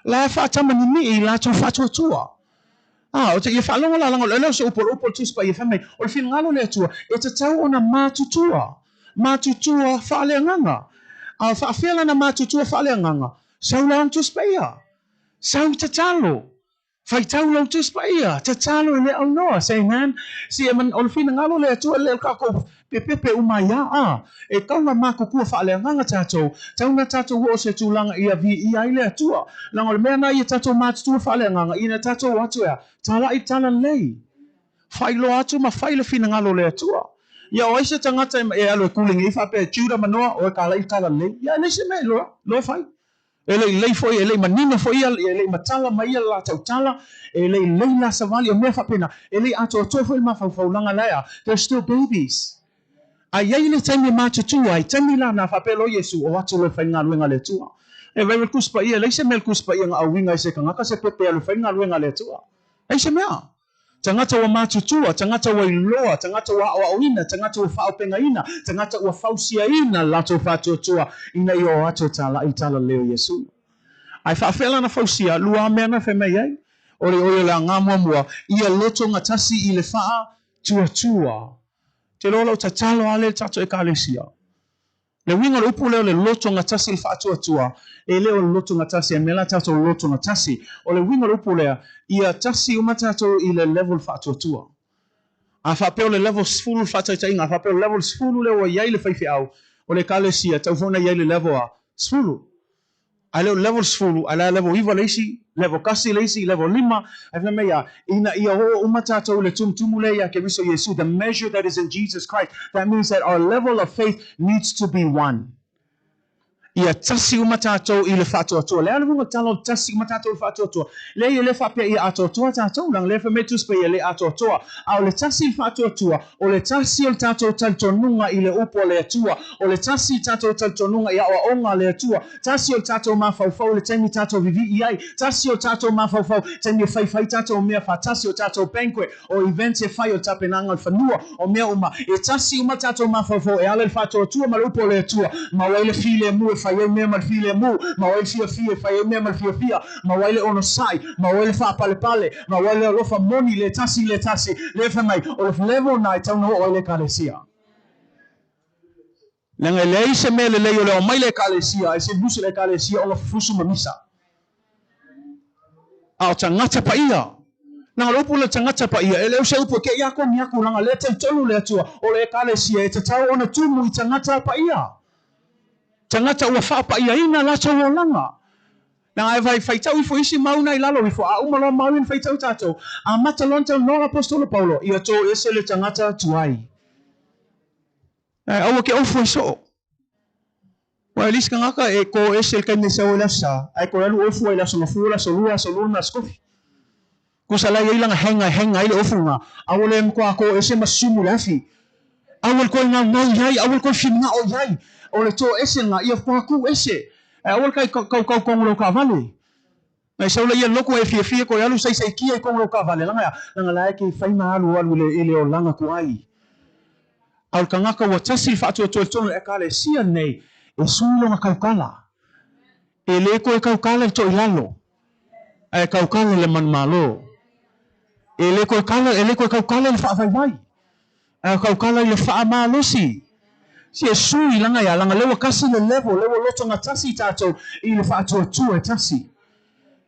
La e faatamanini'i i latou faatuatua. A, o te ia faalogo la laga o le lea o se upu o le upu o le Tusi Paia fai mai, o le finagalo o le Atua, e tatau ona matutua, matutua faaleagaga. A faafea lana matutua faaleagaga? Sau lau Tusi Paia. Sau tatalo. Faitau lau Tusi Paia. Tatalo e le aunoa. Say amen. Si e man, o le finagalo o le Atua e le o le tatou pepepe uma ai a, a. E tau na matutua faaleagaga tatou, tau na tatou oo se tulaga ia viia ai le Atua. Leaga o le mea na ia tatou matutua faaleagaga, ina tatou o atu e a, talaʻi le tala lelei. Faailoa atu ma fai le finagalo o le Atua. Ia o ai se tagata e alu e kuli nei faapea Juda ma Noa, oe kalaʻi le tala lelei. Ia e leai se mea e loa, loa fai. E leʻi lei foi, e leʻi manino foi ia, e leʻi matala mai ia le latou tala, e leʻi lei la savali, o mea faapena. E leʻi atoatoa foi le mafaufau laga la e a, they're still babies. A i ai le taimi e matutua ai, taimi la na faapea loa Iesu, o atu loa e fai le galuega a le Atua. E wai le Tusi Paia, e leai se mea le Tusi Paia na auiga ai se tagata se pepe e alu e fai le galuega a le Atua. Leai se mea. Tagata ua matutua, tagata ua iloa, tagata ua aoaoina, tagata ua faaopegaina, tagata ua fausiaina le latou faatuatua ina ia o atu e talaʻi i tala lelei o Iesu. Ae faafea lana fausia, lua mea na fai mai ai, o le oi o le aga muamua, ia lotogatasi i le faatuatua. Te loa lau tatalo a le tatou Ekalesia. Le uiga o le upu lea o le lotogatasi i le faatuatua, e le o le lotogatasi, e mea la tatou lotogatasi. O le uiga o le upu lea, ia tasi uma tatou i le level faatuatua. A faapea o le level 10 le faataitaiga, a faapea o le level 10 lea ua i ai le faifeau o le Ekalesia, e tatau foi ona i ai le level a 10. Ae le o le level 10, ae la e level 9 le isi, level 1 le isi, level 5, ae fai mai a, ina ia oo uma tatou i le tumutumu lea ia Keriso Iesu, the measure that is in Jesus Christ, that means that our level of faith needs to be one. Ia tasi uma tatou i le faatoatoa. Le a le uiga o le tala o le tasi uma tatou i le faatoatoa? Leai, e le faapea ia atoatoa tatou, leaga lea fai mai Tusi Paia e le atoatoa. A o le tasi i le faatuatua, o le tasi o le tatou talitonuga i le upu a le Atua, o le tasi le tatou talitonuga i aoaoga a le Atua, tasi o le tatou mafaufau i le taimi tatou vivii ai, tasi o le tatou mafaufau taimi e faifai tatou mea faatasi, o tatou banquet, o events e fai, o le tapenaga o le fanua, o mea uma, e tasi uma tatou mafaufau e ala i le faatuatua ma le upu a le Atua, maua ai le filemu e fai ai mea ma le filemu, maua ai le fiafia e fai ai mea ma le fiafia, maua ai le onosai, maua ai le faapalepale, maua ai le alofa moni, le tasi i le tasi, lea fai mai, o le level na e tatau ona oo ai le Ekalesia. Leaga e leai se mea lelei o le ao mai le Ekalesia, ae se lusu le Ekalesia ona fusu ma misa. A o tagata paia. Leaga o le upu lea tagata paia, e le o se upu e kei aku ni aku, leaga lea talitonu le Atua, o le Ekalesia e tatau ona tumu i tagata paia. Tagata ua faapaiaina latou olaga. Leaga e fai faitau ifo isi mau na i lalo ifo, a uma loa mau ia na faitau tatou, amata loa ona talanoa le Aposetolo Paulo, ia toese le tagata tuai. Ae aua ke ofu ai soo. Ua e le isi tagata e toese le taimi e sau ai le aso sa, ae toe alu ofu ai le aso gafua, le aso lua, aso lua ma le aso kofi. Tusa la e i ai lana hega e hega ai le ofu lena, aua le matua toese ma sumu le afi. Aua le toe naunau i ai, aua le toe finagao i ai. O le toese lena, ia faatoa tuu ese. Ae aua le kai kaukau tonu i lau taavale. Nai sau laia lotu e fiafia toe alu saisaikia i tonu i lau taavale, laga e a? Laga la e te fai ma alualu i le olaga tuai. A o le tagata ua tasi le faatuatua i totonu o le Ekalesia lenei, E sui lona kaukala. E le toe kaukala i le toilalo, ae kaukala i le manumalo. E le toe kala, e le toe kaukala i le faavaivai, ae kaukala i le faamalosi. Si e sui langa ia, langa lea ua kasi le level, lea ua lotogatasi tatou i le faatuatua e tasi.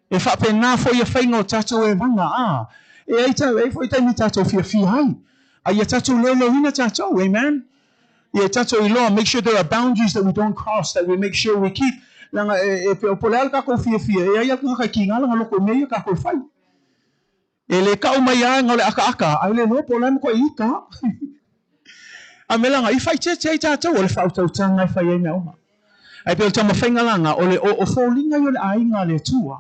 E faapena foi ia faiga o tatou evaga, a. E ai ta, e ai foi taimi tatou fiafia ai. A ia tatou leoleoina tatou, amen? Ia tatou iloa, make sure there are boundaries that we don't cross, that we make sure we keep. Leaga e, e, po o le a le tatou fiafia, e ai a le tagata e kiga lana loko i mea ia tatou e fai. E le kau mai a o le akaaka, ae le iloa po o le a le matuai ita. A me laga, i faaeteete ai tatou, o le faautautaga e fai ai mea uma. Ae pei o le taumafaiga la o le o, o foliga ia o le aiga a le Atua,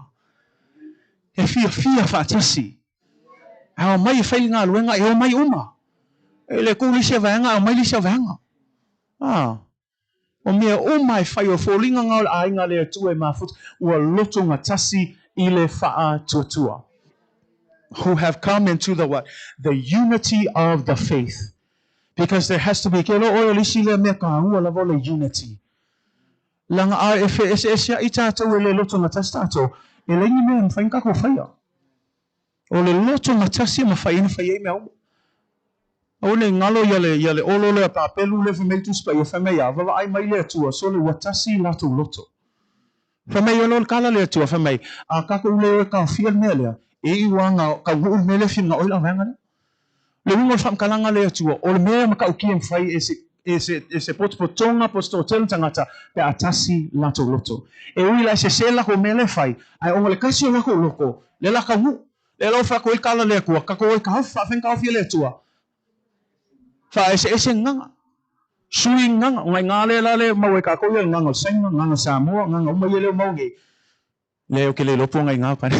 e fiafia faatasi. A omai e fai le galuega, e omai uma. E le tu le isi vaega, a omai le isi vaega. Ah. O mea uma e fai o foliga nga o le aiga a le Atua e mafuta, ua lotogatasi i le faatuatua. Who have come into the what? The unity of the faith. Because there has to be, ke iloa ʻoe o le isi lea mea kāua lava o le unity. Leaga a e feʻeseʻeseaʻi tātou e le lotogatasi tātou, e leai ni mea e mafai ona kākou faia. O le lotogatasi e mafai ai ona fai ai mea uma. Aua ne i galo ia le, ia le olo lea papelu lea fai mai le Tusi Paia, fai mai a, vaavaai mai le Atua, sole ua tasi latou loto. Fai mai oe le kala le Atua, fai mai, a kākou le o e taofia le mea lea, e iu lava na taunuu le mea lea e fia manao ai le vaega lea. Le uiga o le faamatalaga a le Atua, o le mea e matautia e mafai e se, e se, e se potopotoga po o se toatele o tagata pe a tasi latou loto. E ui la e sese le latou mea lea e fai, ae ona o le tasi o latou loto, lea o le a taunuu. Lea la ua fai atu ai le tala a le Atua, tatou o e taofi, faafeai na taofi e le Atua. Faaeseese gagaga. Sui gagaga. O nai gā lea la lea e maua e kākou ia le gaga o le Saina, gaga Samoa, gaga uma ia lea ua maua nei. Leai ou te le iloa po o nai gā pane.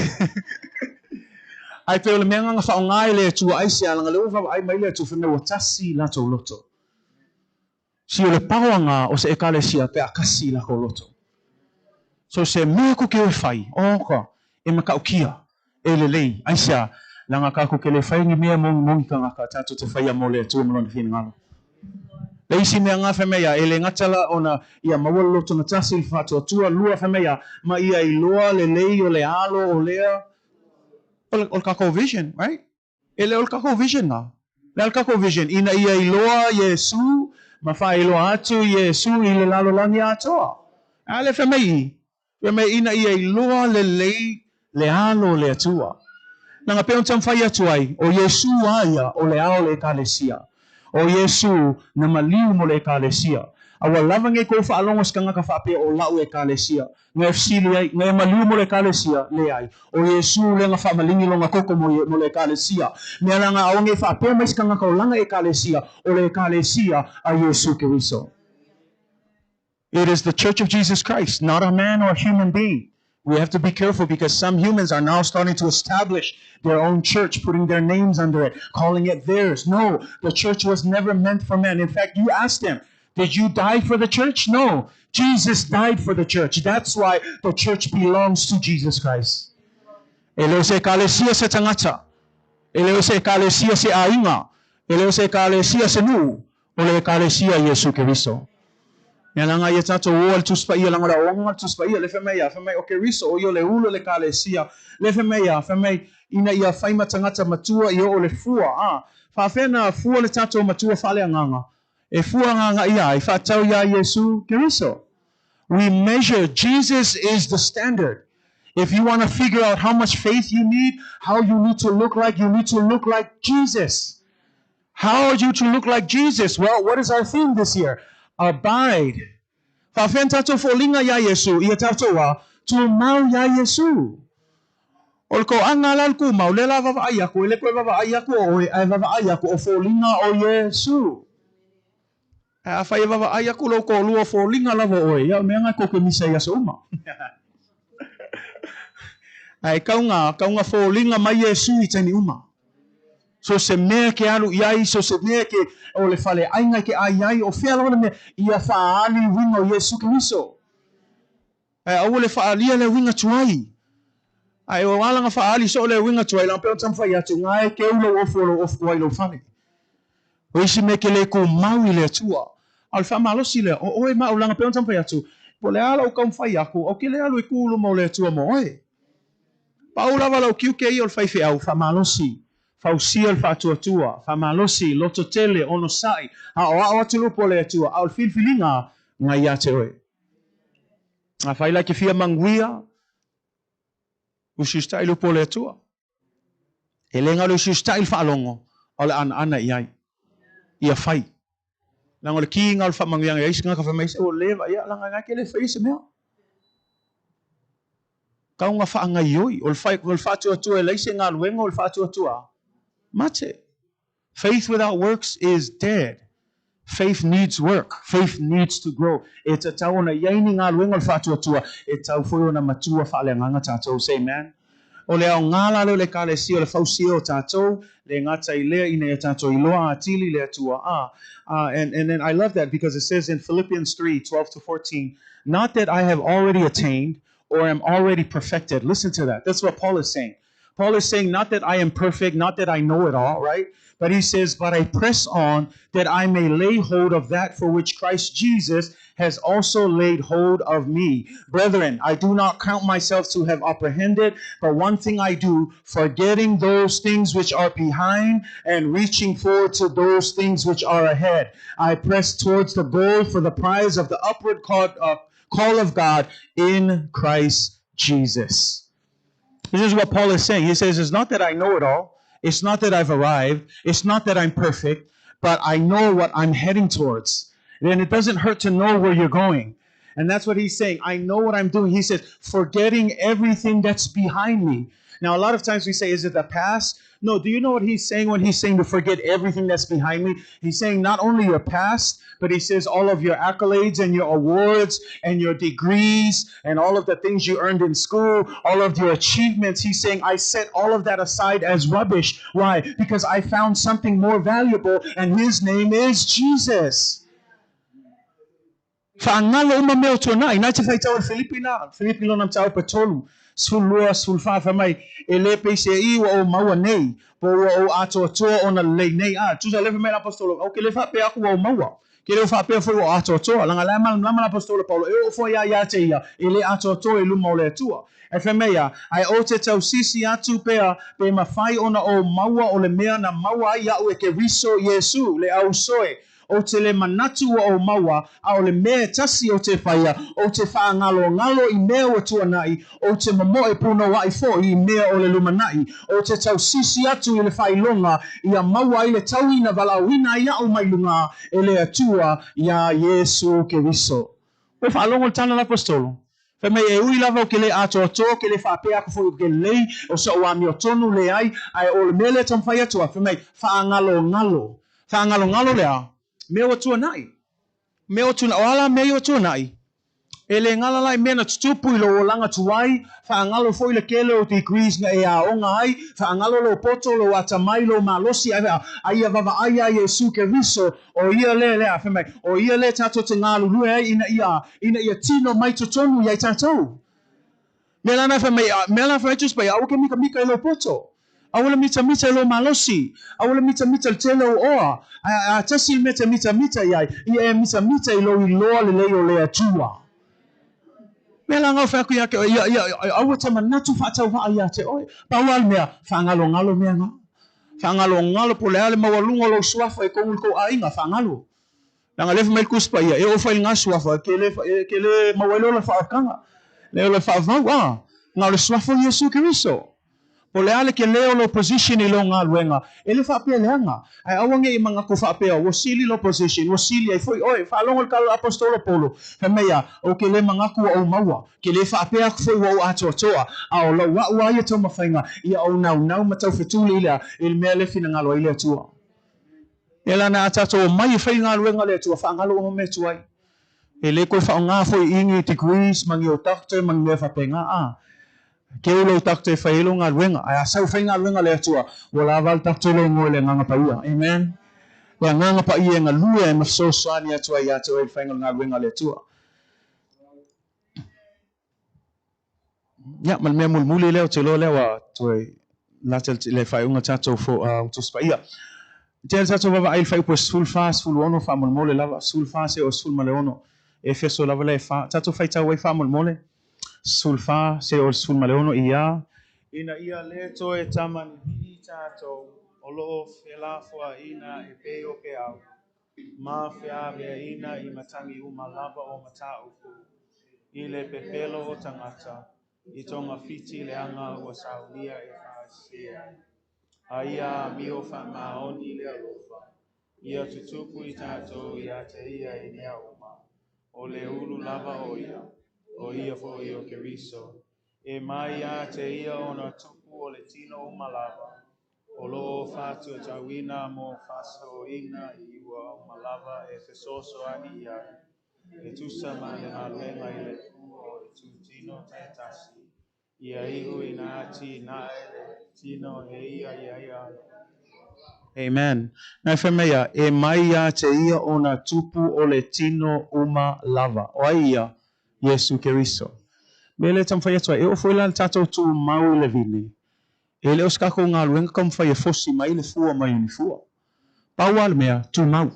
Ae pei o le mea na faaaoga e le Atua aisea leaga lea ua vaavaai mai le Atua fai mai ua tasi latou loto. Si o le paoaga o se Ekalesia pe a kasi latou loto. So se mea kou te o e fai, oka, e matautia, e lelei, aisea, leaga tatou te le fai ni mea mo mo ni tagata, tatou te faia mo le Atua ma Lona finagalo. Le isi mea nga fai mai ia, e le gata la ona ia maua le loto gatasi i le faatuatua, lua fai mai ia, ma ia iloa lelei o le alo o lea, o le, o le tatou vision, right? E le o le tatou vision na. Le a le tatou vision? Ina ia iloa Iesu ma faailoa atu Iesu i le lalolagi atoa. A le fai mai i? Fai mai ina ia iloa lelei le alo o le Atua. Leaga pei ona taumafai atu ai, o Iesu a ia o le ao o le Ekalesia. O Iesu na maliu mo le Ekalesia. A ua lava nei kou faalogo se tagata faapea o la'u Ekalesia. Nga e fesili ai, nga e maliu mo le Ekalesia? Leai. O Iesu lea na faamaligi lona toto mo, mo le Ekalesia. Mea la nga aua nei faapea mai se tagata o lana Ekalesia, o le Ekalesia a Iesu Keriso. It is the Church of Jesus Christ, not a man or a human being. We have to be careful because some humans are now starting to establish their own church, putting their names under it, calling it theirs. No, the church was never meant for men. In fact, you ask them, did you die for the church? No. Jesus died for the church. That's why the church belongs to Jesus Christ. E le o se ekalesia se tagata. E le o se ekalesia se aiga. E le o se ekalesia se nuu. O le Ekalesia Iesu Keriso. Mea leaga ia tatou o a le Tusi Paia, leaga o le aoaoga a le Tusi Paia, le fai mai a, fai mai o Keriso, o ia o le ulu o le Ekalesia, le fai mai a, fai mai ina ia fai ma tagata matua ia o le fua, a, faafefea na fua le tatou matua faaleagaga, e fua agaga ia ai, faatatau iā Iesu Keriso. We measure, Jesus is the standard. If you want to figure out how much faith you need, how you need to look like, you need to look like Jesus. How are you to look like Jesus? Well, what is our theme this year? Abide. Faafefea na tatou foliga iā Iesu, ia tatou a, tumau iā Iesu. O le toaga la le tumau, lea la vaavaai aku, e le toe vaavaai aku o oe, ae vaavaai aku o foliga o Iesu. Ae afai e vaavaai aku lou toalua o foliga lava o oe, ia o le mea lena tou te misa i aso uma. Ae kauga, kauga foliga mai Iesu i taimi uma. So se mea ke alu i ai, so se mea ke, o le faleaiga ke ai ai, o fea lava le mea, ia faaali uiga o Iesu Keriso. Ae aua le faaalia le uiga tuai. Ae o ala na faaali soo le uiga tuai, leaga pei ona taumafai atu, nga e keu lou ofu o lou ofu tuai i lou fale. O isi mea ke le tumau i le Atua. A o le faamalosi lea, o oe ma au leaga pei ona taumafai atu, po o le a lau taumafai atu, ou te le alu e tu i luma o le Atua mo oe. Pau lava lau tiute ia o le faifeau, faamalosi, fausia le faatuatua, faamalosi, lototele, onosai, aoao atu le upu a le Atua, a o le filifiliga na ia te oe. Afai la e te fia manuia, usiusitai le upu a le Atua. E le na o le usiusitai i le faalogo, a o le anaana i ai. Ia fai. Leaga o le kiga o le faamanuiaga i ai isi tagata fai mai, se ua leva, ia leaga na e te le faia se mea. Tau na faagaioi, o le, fai, o le faatuatua e leai se galuega o le faatuatua mate. Faith without works is dead. Faith needs work. Faith needs to grow. E tatau ona i ai ni galuega o le faatuatua, e tatau foi ona matua faaleagaga tatou. Say amen. O le aoga la lea o le Ekalesia o le fausia o tatou, le gata i lea ina ia tatou iloa atili le Atua. Ah, ah, and, and then I love that because it says in Philippians 3, 12 to 14, not that I have already attained or am already perfected. Listen to that. That's what Paul is saying. Paul is saying, not that I am perfect, not that I know it all, right? But he says, but I press on that I may lay hold of that for which Christ Jesus has also laid hold of me. Brethren, I do not count myself to have apprehended, but one thing I do, forgetting those things which are behind and reaching forward to those things which are ahead. I press towards the goal for the prize of the upward call, call of God in Christ Jesus. This is what Paul is saying. He says, It's not that I know it all. It's not that I've arrived. It's not that I'm perfect, but I know what I'm heading towards. And it doesn't hurt to know where you're going. And that's what he's saying. I know what I'm doing. He says, forgetting everything that's behind me. Now, a lot of times we say, is it the past? No, do you know what he's saying when he's saying to forget everything that's behind me? He's saying not only your past, but he says all of your accolades and your awards and your degrees and all of the things you earned in school, all of your achievements. He's saying, I set all of that aside as rubbish. Why? Because I found something more valuable, and his name is Jesus. Faagalo uma mea o tuanai. Na e te faitau i le Filipi na, Filipi lona mataupu e tolu, 12, 14, fai mai, E le peiseai ua ou maua nei, po ua ou atoatoa ona lelei nei. A, tusa lea fai mai le Aposetolo, Ou ke le faapea aku ua ou maua, ke le o faapea foi ua ou atoatoa. Leaga la e malamalama le Aposetolo Paulo, e oo foi a ia te ia, e le atoatoa i luma o le Atua. Ae fai mai ia, Ae ou te tausisi atu pea, pe mafai ona ou maua o le mea na maua ai iaʻu e Keriso Iesu, le ausoe, Ou te le manatu ua ou maua, a o le mea e tasi ou te faia, ou te faagalogalo i mea ua tuanai, ou te momoe punouaʻi foi i mea o le lumanai, ou te tausisi atu i le faailoga, ia maua ai le taui na valaauina ai aʻu mai luga e le Atua iā Iesu Keriso. Ua faalogo le tala a le Aposetolo, fai mai, E ui lava ou te le atoatoa, ou te le faapea aku foi ou te lelei, o soʻu amiotonu, leai, ae o le mea lea e taumafai atu ai, fai mai, faagalogalo, faagalogalo le a? Mea ua tuanai. Mea ua tuanai, o a la mea ia ua tuanai? E le gala la i mea na tutupu i lou olaga tuai, faagalo foi le tele o degrees na e aoga ai, faagalo lou poto, lou atamai, lou malosi, ae a ia vaavaai iā Iesu Keriso, O ia lea, lea, fai mai, o ia lea tatou te galulue ai ina ia, ina ia tino mai totonu i ai tatou. Mea la na fai mai, mea la fai mai Tusi Paia, aua ke mikamika i lou poto. Aua le mitamita i lou malosi. Aua le mitamita i le tele o oa. A, a tasi le mea te mitamita i ai, ia e mitamita i lou iloa lelei o le Atua. Mea la ngau fai aku ia te oe, ia, ia, aua te manatu faatauvaa ia te oe. Pau lava le mea, faagalogalo mea nga. Faagalogalo po o le a le maualuga o lou suafa i totonu o le tou aiga, faagalo. Leaga lea fai mai le Tusi Paia, e oo foi i lena suafa, ke le, ke le maua ai le ola faaokaga, le ola faavau, a, na o le suafa o Iesu Keriso. Po o le a le kele o lou position i lou galuega, e le faapea leaga, ae aua ne i manatu faapea, ua sili lou position, ua sili ai foi oe. Faalogo i le tala a le Aposetolo Paulo, fai mai ia, Ou te le manatu ua ou maua, ke le faapea aku foi ua ou atoatoa, a o lou aʻu a ia taumafaiga, ia ou naunau ma taufetuli i le a, i le mea lea e finagalo ai le Atua. E ala ana a tatou omai e fai galuega a le Atua, faagalo uma mea tuai. E le toe faaaoga foi i ni degrees ma ni o doctor ma ni mea faapena, a. Keu lou doctor e fai ai lou galuega, ae a sau e fai galuega a le Atua, ua lava le doctor lou igoa i le Agaga Paia. Amen. Le Agaga Paia e galue ai ma fesoasoani atu ai ia te oe i le faiga o le galuega a le Atua. Ia, ma le mea mulimuli lea, ou te iloa lea ua toe lata le faaiuga o tatou Tusi Paia. Tele tatou vaavaai i le fuaiupu e 14, 16 faamolemole lava, 14 seia oo i le 16. Efeso lava lea e fa. Tatou faitau ai faamolemole, 14 seia oo i le 16, ia. Ina ia le toe tamanivii tatou o lo o felafoaiina e pei o peau, ma feaveaiina i matagi uma lava o mataupu, i le pepelo o tagata, i togafiti leaga ua saunia e faasese ai. A ia amio faamaoni le alofa, ia tutupu i tatou ia te ia i mea uma, o le ulu lava o ia, o ia foi o Keriso. E mai ia te ia ona tupu o le tino uma lava, o lo o faatuatuaina mo faasaoina i ua uma lava e fesoasoani i ai, e tusa ma le galuega i le fua o itutino taitasi, ia iu ina atinae le tino e ia ia ia. Amen. Na fai mai ia, e mai ia te ia ona tupu o le tino uma lava. O ai ia? Iesu Keriso. Me le taumafai atu ai, e oo foi la le tatou tumau i le vine, e le o se tatou galuega taumafai e fosi mai le fua mai o ni fua. Pau lava le mea, tumau.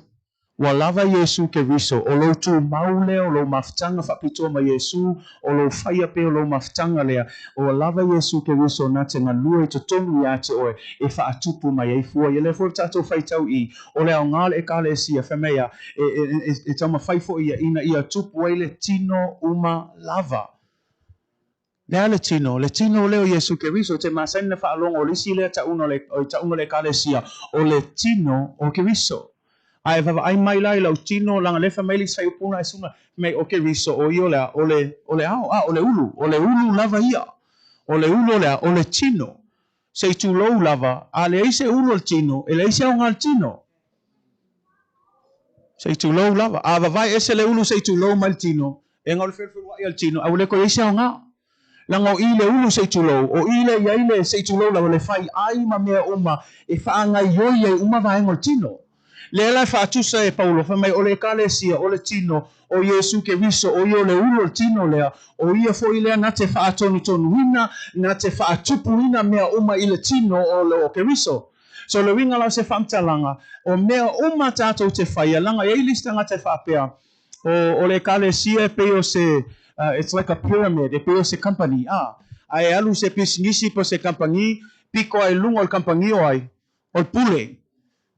Ua lava Iesu Keriso, o lou tumau lea, o lou mafutaga faapitoa ma Iesu, o lou faia pea o lou mafutaga lea, ua lava Iesu Keriso na te galue i totonu ia te oe e faatupu mai ai fua. Ia lea foi le tatou faitau i, o le aoga o le Ekalesia, fai mai a, e, e, e, e taumafai foi ia ina ia tupu ai le tino uma lava. Le a le tino? Le tino lea o Iesu Keriso, e te masani na faalogo o le isi lea tauga o le, o tauga o le Ekalesia, o le tino o Keriso. A e vaavaai mai la i lau tino, leaga lea fai mai le isi faaiupu e suna, fai mai o Keriso, o ia o le a? O le, o le ao, a, o le ulu, o le ulu lava ia. O le ulu o le a? O le tino. Se i tulou lava, a leai se ulu o le tino, e leai se aoga o le tino. Se i tulou lava. A vavae ese le ulu se i tulou mai le tino, e gau le felufelua'i a le tino, a ua le toe i ai se aoga. Leaga o i le ulu se i tulou, o i lea i ai le se i tulou lava le fai ai ma mea uma e faagaioi ai uma vaega o le tino. Lea la e faatusa e Paulo, fai mai, o le Ekalesia, o le tino, o Iesu Keriso, o ia o le ulu o le tino lea, o ia foi lea na te faatonutonuina, na te faatupuina mea uma i le tino o Keriso. So le uiga la o se faamatalaga, o mea uma tatou te faia, leaga e i ai le isi tagata e faapea, o, o le Ekalesia e pei o se, it's like a pyramid, e pei o se company, a, a e alu se pisinisi po o se kampanī, piko lava i luga o le kampanī o ai? O le pule.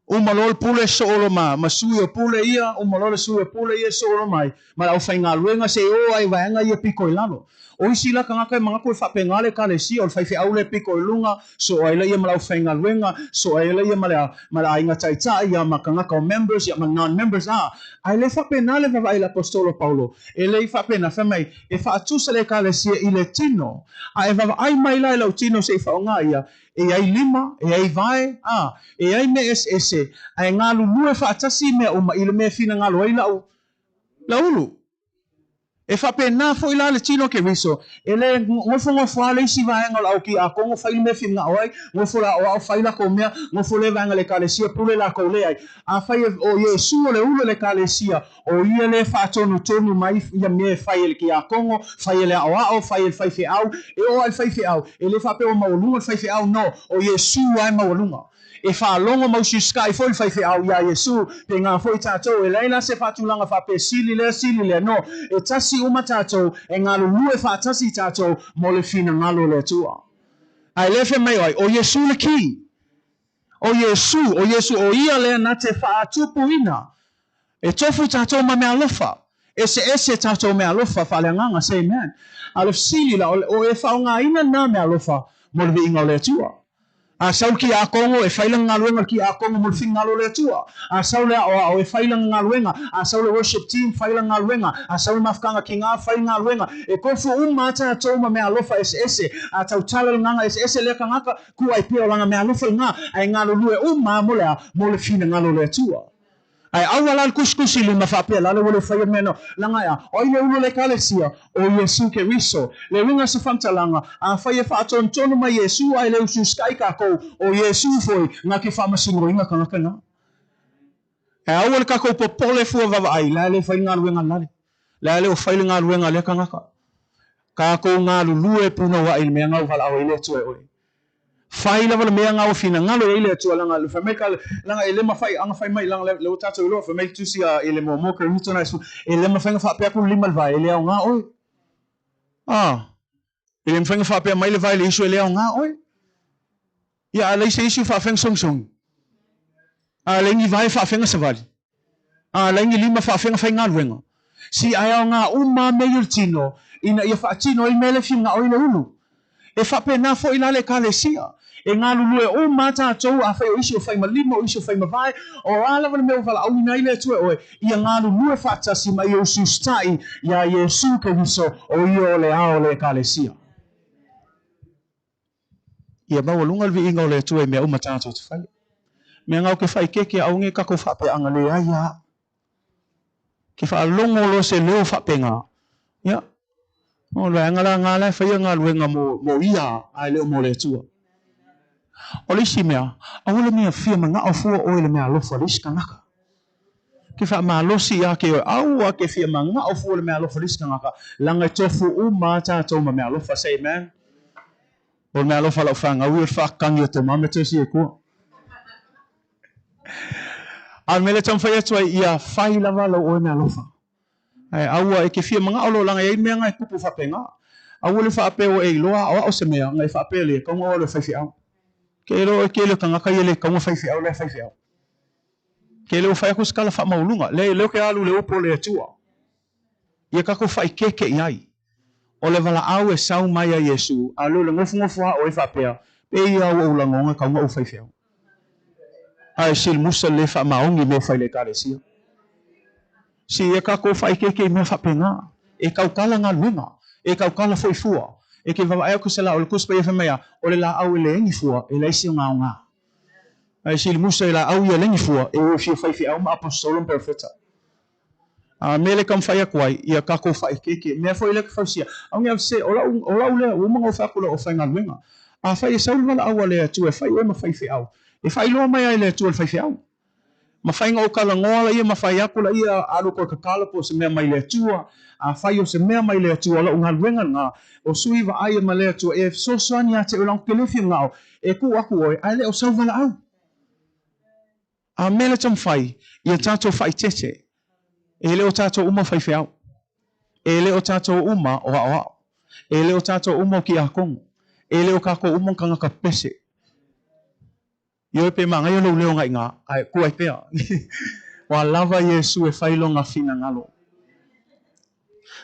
Uma loa le pule soo loa ma, ma sui o pule ia, uma loa le sui o pule ia soo loa mai ma le aufaigaluega seia oo lava i vaega ia piko i lalo. O isi la tagata e manatu e faapena le Ekalesia, o le faifeau lea e piko i luga, soo ai laia ma le aufaigaluega, soo ai laia ma le, ma le aiga taitai, ia ma tagata o members, ia ma non-members, a. Ae le faapena le vaavaai a le Aposetolo Paulo. E le i faapena, fai mai, e faatusa le Ekalesia i le tino, a e vaavaai mai la i lau tino se i faaaoga ia, E i ai lima, e i ai vae, ā, e i ai mea eseese, a e galulue faatasi i mea uma i le mea e finagalo ai lau, lau ulu. E faapena foi la le tino o Keriso, e le nofonofo lava le isi vaega o le au kiakono fai le mea e finagao ai, nofo le aoao fai lakou mea, nofo lea vaega o le Ekalesia pule lakou leai. Afai o Iesu o le ulu o le Ekalesia, O ia lea e faatonutonu mai ia mea e fai e le kiakono, fai e le aoao, fai e le faifeau. E oo lava i le faifeau, e le faapea ua maualuga le faifeau, no, o Iesu lava e maualuga. E faalogo ma usiusikai foi le faifeau iā Iesu, pēnā foi tatou, e leai la se faatulaga faapea sili lea, sili lea, no, e tasi uma tatou, e galulue faatasi tatou mo le finagalo o le Atua. A e le fai mai o ai, o Iesu le key. O Iesu, o Iesu, o ia lea na te faatupuina. E tofu tatou ma meaalofa. Eseese tatou meaalofa faaleagaga. Say amen. A o le fesili la, o e faaaogaina na meaalofa mo le viiga o le Atua? A sau le kiakono, e fai lana galuega le kiakono mo le finagalo o le Atua. A sau le aoao, e fai lana galuega. A sau le worship team, fai lana galuega. A sau le mafutaga kina, fai le galuega. E tofu uma lava tatou ma meaalofa eseese. A tautala le gaga eseese lea tagata, Ku ai pea o lana meaalofa lena, a e galulue uma lava mo le a? Mo le finagalo o le Atua. Ae aua la le tusitusi lima faapea la le ua le faia mea no, leaga e a? O ai le ulu o le Ekalesia? O Iesu Keriso. Le uiga o se faamatalaga, afai e faatonutonu mai Iesu ae le usiusikai kakou, o Iesu foi na ke faamasinoina tagata na. Ae aua le kakou popole fua vaavaai, la e le fai le galuega lale. La e le o fai le galuega a lea tagata. Kakou galulue punouai i le mea na u valaau ai le Atua e oe. Fai lava le mea nga ua finagalo i ai le Atua, leaga fai mai ka, leaga e le mafai aga fai mai, leaga lea ua tatou iloa, fai mai le tusi a i le muamua Korinito nai 10, e le mafai ona faapea atu le lima i le vae, e le aoga oe. A, e le mafai ona faapea mai le vae i le isu, e le aoga oe. Ia, a leai se isu e faafea ona sogisogi? A leai ni vae e faafea ona savali? A leai ni lima e faafea ona faigaluega? Si ae aoga uma a mea i o le tino, ina ia faatino ai mea le finagao i le ulu. E faapena foi la le Ekalesia. E galulue uma a tatou, afai o isi o fai ma lima, o isi o fai ma vae, o a lava le mea ua valaauina ai le Atua e oe, ia galulue faatasi ma ia usiusitai iā Iesu Keriso, o ia o le Ao o le Ekalesia. Ia maualuga le viiga o le Atua i mea uma tatou te faia. Mea ngau ke faaikeeke aoga e kakou faapeaga leai a. Ke faalogo loa se leo faapega, ia, o le vaega la nga la e faia galuega mo, mo ia ae le o mo le Atua. O le isi mea, aua le mea fia manao fua oe i le meaalofa a le isi kanaka. Ke faamalosi ia te oe, aua ke fia manao fua le meaalofa le isi tagata, leaga e tofu uma a tatou ma meaalofa. Say amen. O le meaalofa a lau fanau ia o le faakagi o thermometers ia i tua. A o le mea lea e taumafai atu ai, ia fai lava lau oe meaalofa. Ae aua e ke fia manao loa leaga e i ai mea na e tupu faapena. Aua le faapea ua e iloa aoao se mea, na e faapea lea, tau na o alu e faifeau. Ke iloa oe tele o tagata ia le tau na faifeau la e faifeau. Ke le ua fai atu se tala faamaualuga, leai, lea ou te alu i le upu o le Atua. Ia tatou faaikeeke i ai. O le valaau e sau mai a Iesu, a leo le nofonofo a oe faapea, Pei a ua ou lagona tau na ou faifeau. Ae sili musa le faamaoni i mea fai le Ekalesia. Si ia tatou faaikeeke i mea faapena. E tautala galuega. E tautala foi fua. E ke vavae atu se la o le Tusi Paia fai mai a, o le laau e leai ni fua, e leai se ogaoga. Ae sili musa e laau ia leai ni fua, e o e fia faifeau ma aposetolo ma perofeta. A mea le taumafai atu ai, ia tatou faaikeeke. Mea foi lea ke fausia, aoga e se, o lau, o lau lea, ua uma ona ou fai atu lau aufaigaluega. Afai e sau le valaau a le Atua e fai oe ma faifeau, e faailoa mai ai e le Atua le faifeau. Mafai ona ou talanoa laia ma fai atu laia, alu toe tatalo po o se mea mai le Atua. Afai o se mea mai le Atua, o lau galuega lena, o sui vaaia ma le Atua e fesoasoani ia te oe, leaga ou te le fia manao e tuu atu oe ae le o sau valaau. A mea le taumafai, ia tatou faaeteete, e le o tatou uma o faifeau, e le o tatou uma o aoao, e le o tatou uma o kiakono, e le o kakou uma o tagata pese. Ioe pe manaia lou leo agai i ina, ae tuu ai pea. Ua lava Iesu e fai lona finagalo.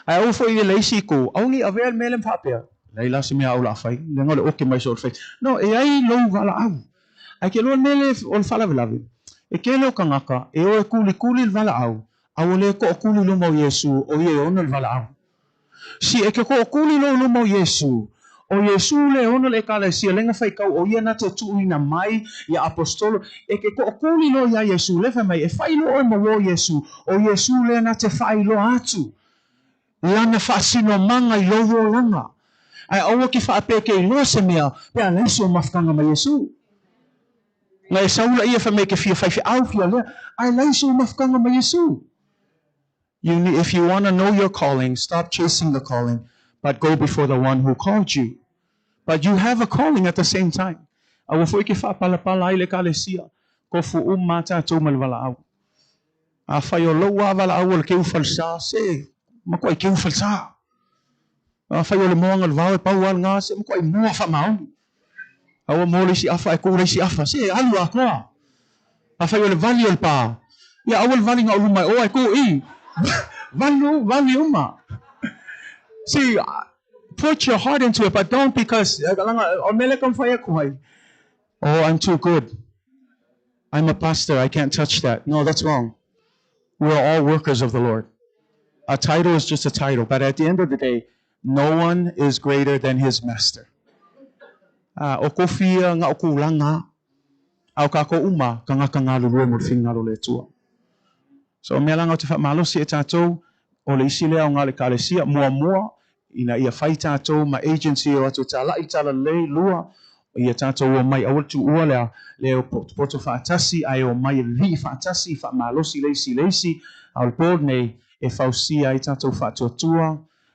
Ae aua foi i le isi itu, aua ne i avea le mea lea ma faapea, leai la se mea au o le a fai, leaga o le oke mai so o le fai. No, e ai lou valaau. Ae ke loa le mea lea o le faalavelave, e tele o tagata e o e kulikuli le valaau, a ua le toʻokuli i luma o Iesu, o ia e ona le valaau. Si e ke toʻokuli loa i luma o Iesu, o Iesu le e ona le Ekalesia, le na faitau o ia na te tuuina mai ia Aposetolo, e ke toʻokuli loa iā Iesu, le fai mai, e faailoa oe ma uo Iesu, o Iesu lea na te faailoa atu lana faasinomaga i lou olaga. Ae aua ke faapea ke iloa se mea pe a leai se mafutaga ma Iesu. Na e sau laia fai mai ke fia faifeau fia lea, ae leai se mafutaga ma Iesu. You need, if you want to know your calling, stop chasing the calling, but go before the one who called you. But you have a calling at the same time. Aua foi ke faapalapala ai le Ekalesia, tofu uma a tatou ma le valaau. Afai o lou a valaau o le keu falesa, se matuai keu falesa. Afai o le moaga o le vao e pau a lena, se matuai moa faamaoni. Aua mo le isi afa e ku le isi afa, se alu atoa. Afai o le vali o le pa, ia aua le vali na o luma e o e ku i. Valu, vali uma. See, put your heart into it, but don't because, o mele ka mawhai aku hai. Oh, I'm too good. I'm a pastor, I can't touch that. No, that's wrong. We're all workers of the Lord. A title is just a title, but at the end of the day, no one is greater than his master. O kofi ia nga o kūlanga, a o kākou uma, kangaka galulue mo le finagalo o le Atua. So, mea la nga o te faamalosi e tatou, o le isi lea o nga le Ekalesia, muamua, ina ia fai tatou ma agency o atu tala'i talalelei, lua, ia tatou omai, aua le tuua lea, le poto faatasi, ae omai e vivii faatasi, faamalosi le isi i le isi, a o le po lenei, e fausia ai tatou faatuatua,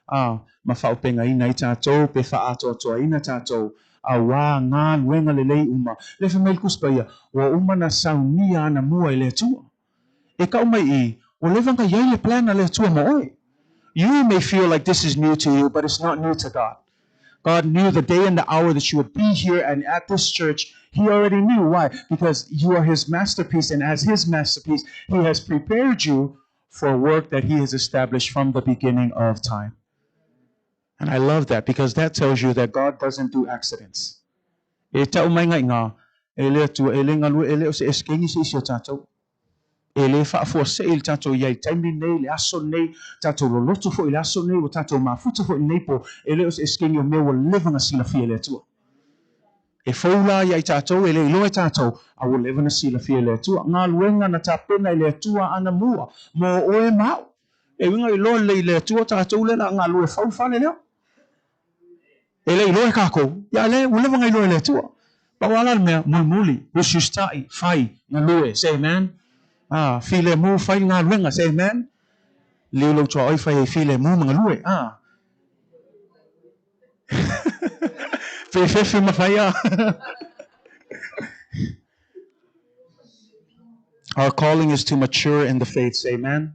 a, ma faaaupegaina ai tatou, pe faaatoatoaina tatou. Auā galuega lelei uma. Lea fai mai le Tusi Paia, ua uma ona saunia anamua e le Atua. E tau mai i, ua leva ona i ai le plan a le Atua mo oe. You may feel like this is new to you, but it's not new to God. God knew the day and the hour that you would be here and at this church. He already knew. Why? Because you are His masterpiece, and as His masterpiece, He has prepared you for work that He has established from the beginning of time. And I love that because that tells you that God doesn't do accidents. E tau mai ngai ngā, e le atua, e le ngalue, e le o se eskengi se isi o tātou. E le faafuasei le tatou i ai i le taimi lenei, le aso lenei, tatou loloto foi i le aso lenei, ua tatou mafuta foi i lenei po, e le o se esekegi o mea ua leva ona silafia e le Atua. E fou la ia i tatou, e le iloa e tatou, a ua leva ona silafia e le Atua. Galuega na tapena e le Atua anamua mo oe ma au. E uiga iloa lelei i le Atua tatou lea o le a galue fau le fale lea. E le iloa e kākou, ia le, ua leva ona iloa e le Atua. Pau lava la le mea, mulimuli, usiusitaʻi, fai, galue, say amen. Ah, filemu, fai le galuega, say amen. Liu lou tuaoi, fai ai filemu ma galue, ah. Fefefe ma fai ah. Our calling is to mature in the faith, say amen.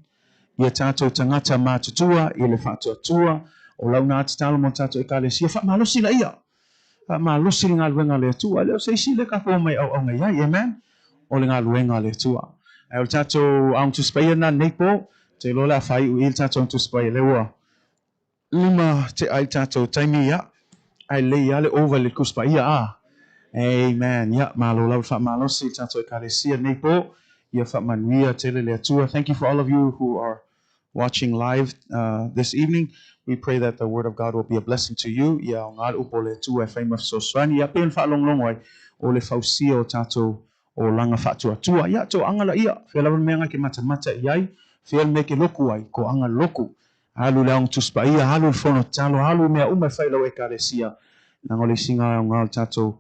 Ia tatou tagata matutua i le faatuatua o lau na tatalo mo tatou Ekalesia, faamalosi laia. Faamalosi le galuega a le Atua. E le o se isi lea tatou omai auauna i ai, amen? O le galuega a le Atua. Ae o le tatou Aoga Tusi Paia lena lenei po, ou te iloa o le a faaiu i i le tatou Aoga Tusi Paia lea ua 5 tea i le tatou taimi, ia, ae lelei lava le ova i le Tusi Paia, a? Amen. Ia, malo lava le faamalosi i le tatou Ekalesia lenei po. Ia faamanuia tele le Atua. Thank you for all of you who are watching live this evening. We pray that the word of God will be a blessing to you. Ia aoga le upu o le Atua e fai ma fesoasoani. Ia, pei ona faalogologo ai, o le fausia o tatou olaga faatuatua. Ia, toaga laia. Fea lava le mea na ke matamata i ai, fea le mea ke loku ai, koaga loku. Alu i le Aoga Tusi Paia, alu i le Fono Tatalo, alu i mea uma e fai i lau Ekalesia. Leaga o le isi aoga o le tatou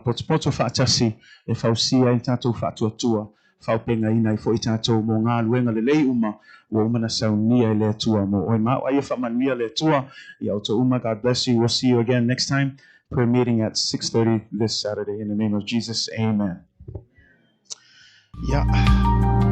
potopoto faatasi e fausia ai le tatou faatuatua, faaopegaina ai foi tatou mo galuega lelei uma ua uma ona saunia e le Atua mo oe ma au. Aia faamanuia le Atua ia outou uma. God bless you. We'll see you again next time. Prayer meeting at 6:30 this Saturday. In the name of Jesus, amen. Yeah.